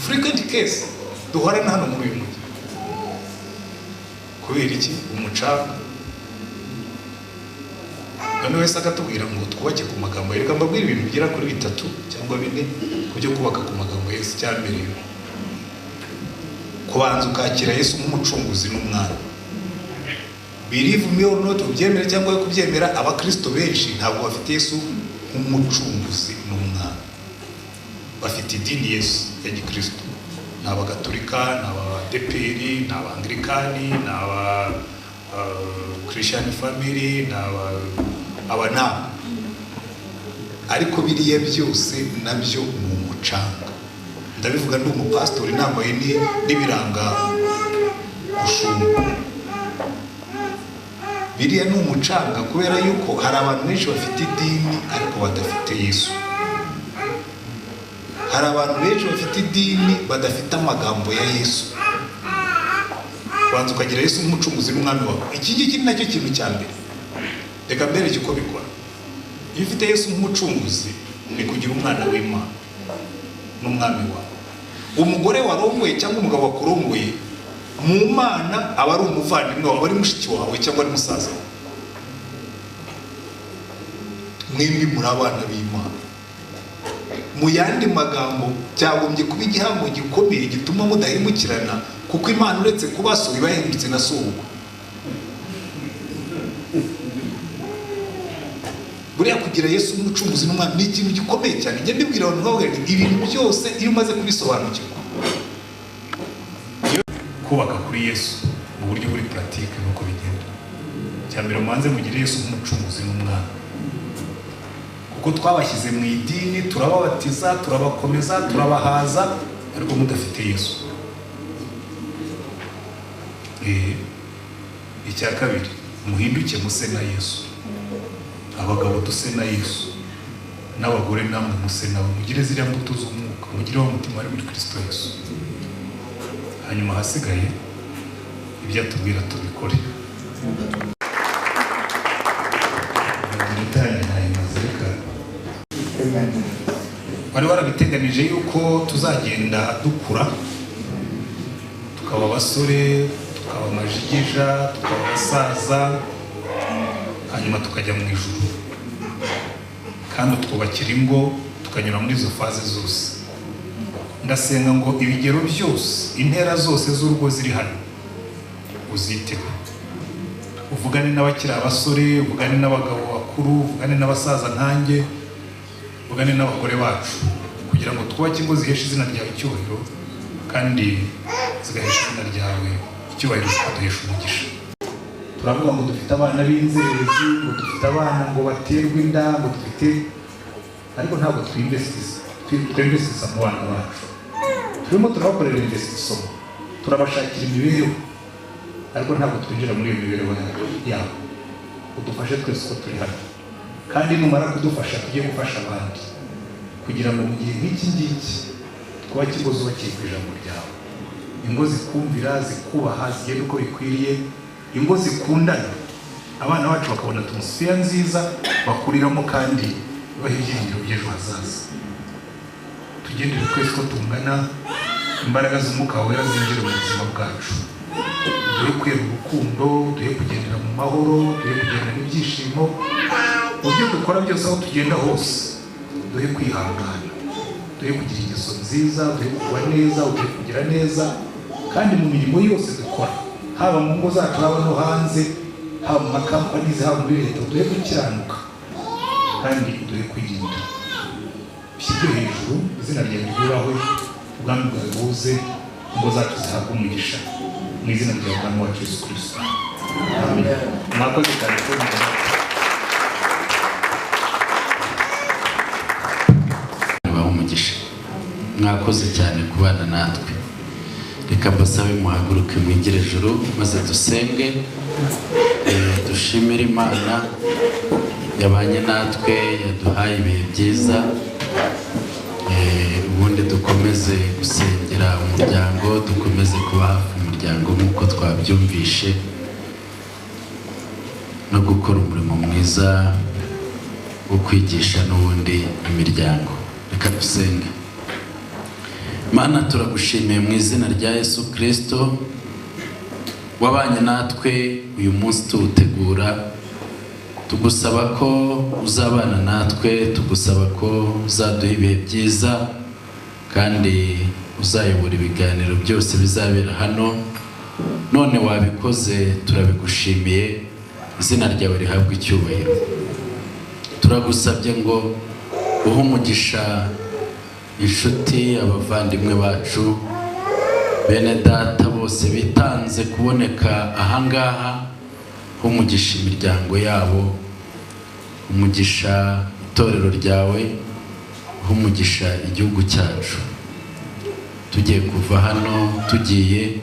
Frequent case duhorana hano muri uyu mujyi. Kubera iki? Umucanga. None wese akatubwira ngo twubake ku magambo. Reka mbabwire ibintu bigera kuri bitatu cyangwa bine ku byo kubaka ku magambo ya Yesu. Icya mbere, kubanza ukakira Yesu nk'umucunguzi n'umwami. Believe me or not, ubyemere cyangwa we kubyemera, abakristo benshi ntabwo bafite Yesu nk'umucunguzi n'umwami. Bafite idini Yesu ya gikristo, ni abagatolika, ni abadeperi, ni abangilikani, ni aba Christian Family, ni aba nabo. Ariko biriya byose nabyo ni umucanga. Ndabivuga ndi umupasitori, nambaye n'ibiranga gushumba. Biriya ni umucanga, kubera yuko hari abantu benshi bafite idini ariko badafite Yesu. Hari abantu benshi bafite idini badafite amagambo ya Yesu. Kubanza ukagira Yesu nk'umucunguzi n'umwami wawe, iki ngiki ni nacyo kintu cya mbere. Reka mbereke uko bikora. Iyo ufite Yesu nk'umucunguzi, ni kugira umwana w'Imana n'umwami wawe. Umugore warongoye cyangwa umugabo wakurongoye, mu Mana aba ari umuvandimwe wawe, aba ari mushiki wawe cyangwa ari musaza wawe. Mwembi muri abana b'Imana. Mu yandi magambo, cyagombye kuba igihango gikomeye gituma mudahemukirana, kuko Imana uretse kuba so, iba yahindutse na sobukwe. Buriya kugira Yesu umucunguzi n'umwami ni ikintu gikomeye cyane. Njya mbibwira abantu, nkababwira nti ibintu byose iyo umaze kubisobanukirwa. Kubaka kuri Yesu mu buryo buri pratique nuko bigenda. Cya mbere, mubanze mugire Yesu nk'umucunguzi n'umwami, kuko twabashyize mu idini, turababatiza, turabakomeza, turabahaza, ariko mudafite Yesu. Icya kabiri, muhinduke muse na Yesu. Abagabo duse na Yesu, n'abagore namwe muse nawe, mugire ziriya mbuto z'umwuka, mugire wa mutima wari muri Kristo Yesu. Hanyuma ahasigaye ibyo atubwira tubikore. Iminota yanjye ntayimaze. Reka, wari warabiteganije yuko tuzagenda dukura, tukaba abasore, tukaba amajigija, tukaba abasaza, hanyuma tukajya mu ijuru. Kandi utwubakira ingo, tukanyura muri izo phase zose. Ndasenga ngo ibigero byose, intera zose z'urugo ziri hano uziteho. Uvugane n'abakiri abasore, uvugane n'abagabo bakuru, uvugane n'abasaza nkanjye, uvugane n'abagore bacu, kugira ngo twubake ingo zihesha izina ryawe icyubahiro, kandi zigahesha izina ryawe icyubahiro, zikaduhesha umugisha. Turavuga ngo dufite abana b'inzererezi, ngo dufite abana ngo baterwa inda, ngo dufite, ariko ntabwo twinvestisa, twinvestisa mu bana bacu. Turimo turabakorera investissement, turabashakira imibereho, ariko ntabwo twinjira muri iyo mibereho yabo. Udufashe twese uko turi hano, kandi numara kudufasha tujye gufasha abandi, kugira ngo mu gihe nk'iki ngiki twubake ingo zubakiye ku ijambo ryawe, ingo zikumvira, zikubaha, zigenda uko bikwiriye, ingo zikundana, abana bacu bakabona atmosphere nziza bakuriramo kandi baha ibyiringiro by'ejo hazaza. Tugendere twese uko tungana, imbaraga z'Umwuka Wera zinjire mu buzima bwacu. Duhe kwera urukundo, duhe kugendera mu mahoro, duhe kugendera n'ibyishimo mu byo dukora byose, aho tugenda hose. Duhe kwihangana, duhe kugira ingeso nziza, duhe kugwa neza, duhe kugira neza, kandi mu mirimo yose dukora, haba mu ngo zacu, haba no hanze, haba mu makampanizi, haba muri leta, duhe gukiranuka kandi duhe kwirinda. Bishyirwe hejuru, izina ryawe ryubahwe, ubwami bwawe buze, ingo zacu zihabwe umugisha, mu izina rya Bwana wacu Yesu Kirisito, amen. Mwakoze cyane kubona. Baha umugisha. Mwakoze cyane kubana natwe. Reka mbasabe muhaguruke mwigire ejuru maze dusenge, dushimire Imana yabanye natwe, yaduhaye ibihe byiza. Ubundi dukomeze gusengera umuryango, dukomeze kuba hafi umuryango nk'uko twabyumvishe, no gukora umurimo mwiza wo kwigisha n'ubundi imiryango. Reka dusenge. Mana, turagushimiye mu izina rya Yesu Kirisito wabanye natwe uyu munsi tuwutegura. Tugusaba ko uzabana natwe, tugusaba ko uzaduha ibihe byiza kandi uzayobora ibiganiro byose bizabera hano. None wabikoze, turabigushimiye, izina ryawe rihabwe icyubahiro. Turagusabye ngo uhe umugisha inshuti, abavandimwe bacu, bene data bose bitanze kuboneka ahangaha, umugisha imiryango yabo, umugisha itorero ryawe, umugisha igihugu cyacu. Tugiye kuva hano tugiye,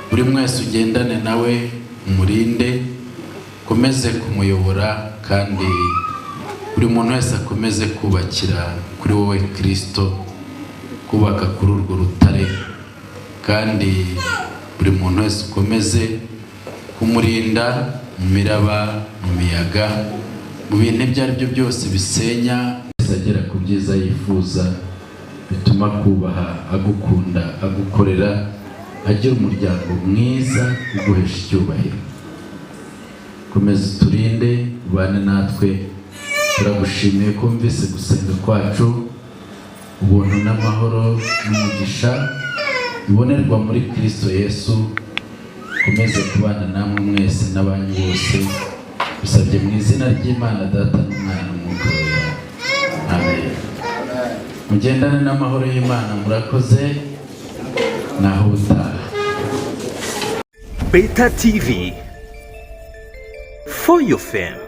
buri mwese ugendane nawe, umurinde, ukomeze kumuyobora, kandi buri muntu wese akomeze kubakira kuri wowe Kirisito, kubaka kuri urwo rutare, kandi buri muntu wese ukomeze kumurinda mu miraba, mu miyaga, mu bintu ibyo ari byo byose bisenya, agera ku byiza yifuza bituma akubaha, agukunda, agukorera, agira umuryango mwiza uguhesha icyubahiro. Komeza uturinde, ubane natwe. Turagushimiye ko wumvise gusenga kwacu. Ubuntu n'amahoro n'umugisha bibonerwa muri Kristo Yesu komeze kubana namwe mwese n'abanyu bose. Bisabye mu izina ry'Imana Data n'Umwana n'Umwuka Wera, amen. Mugendane n'amahoro y'Imana. Murakoze, naho ubutaha. Beta TV for your fam.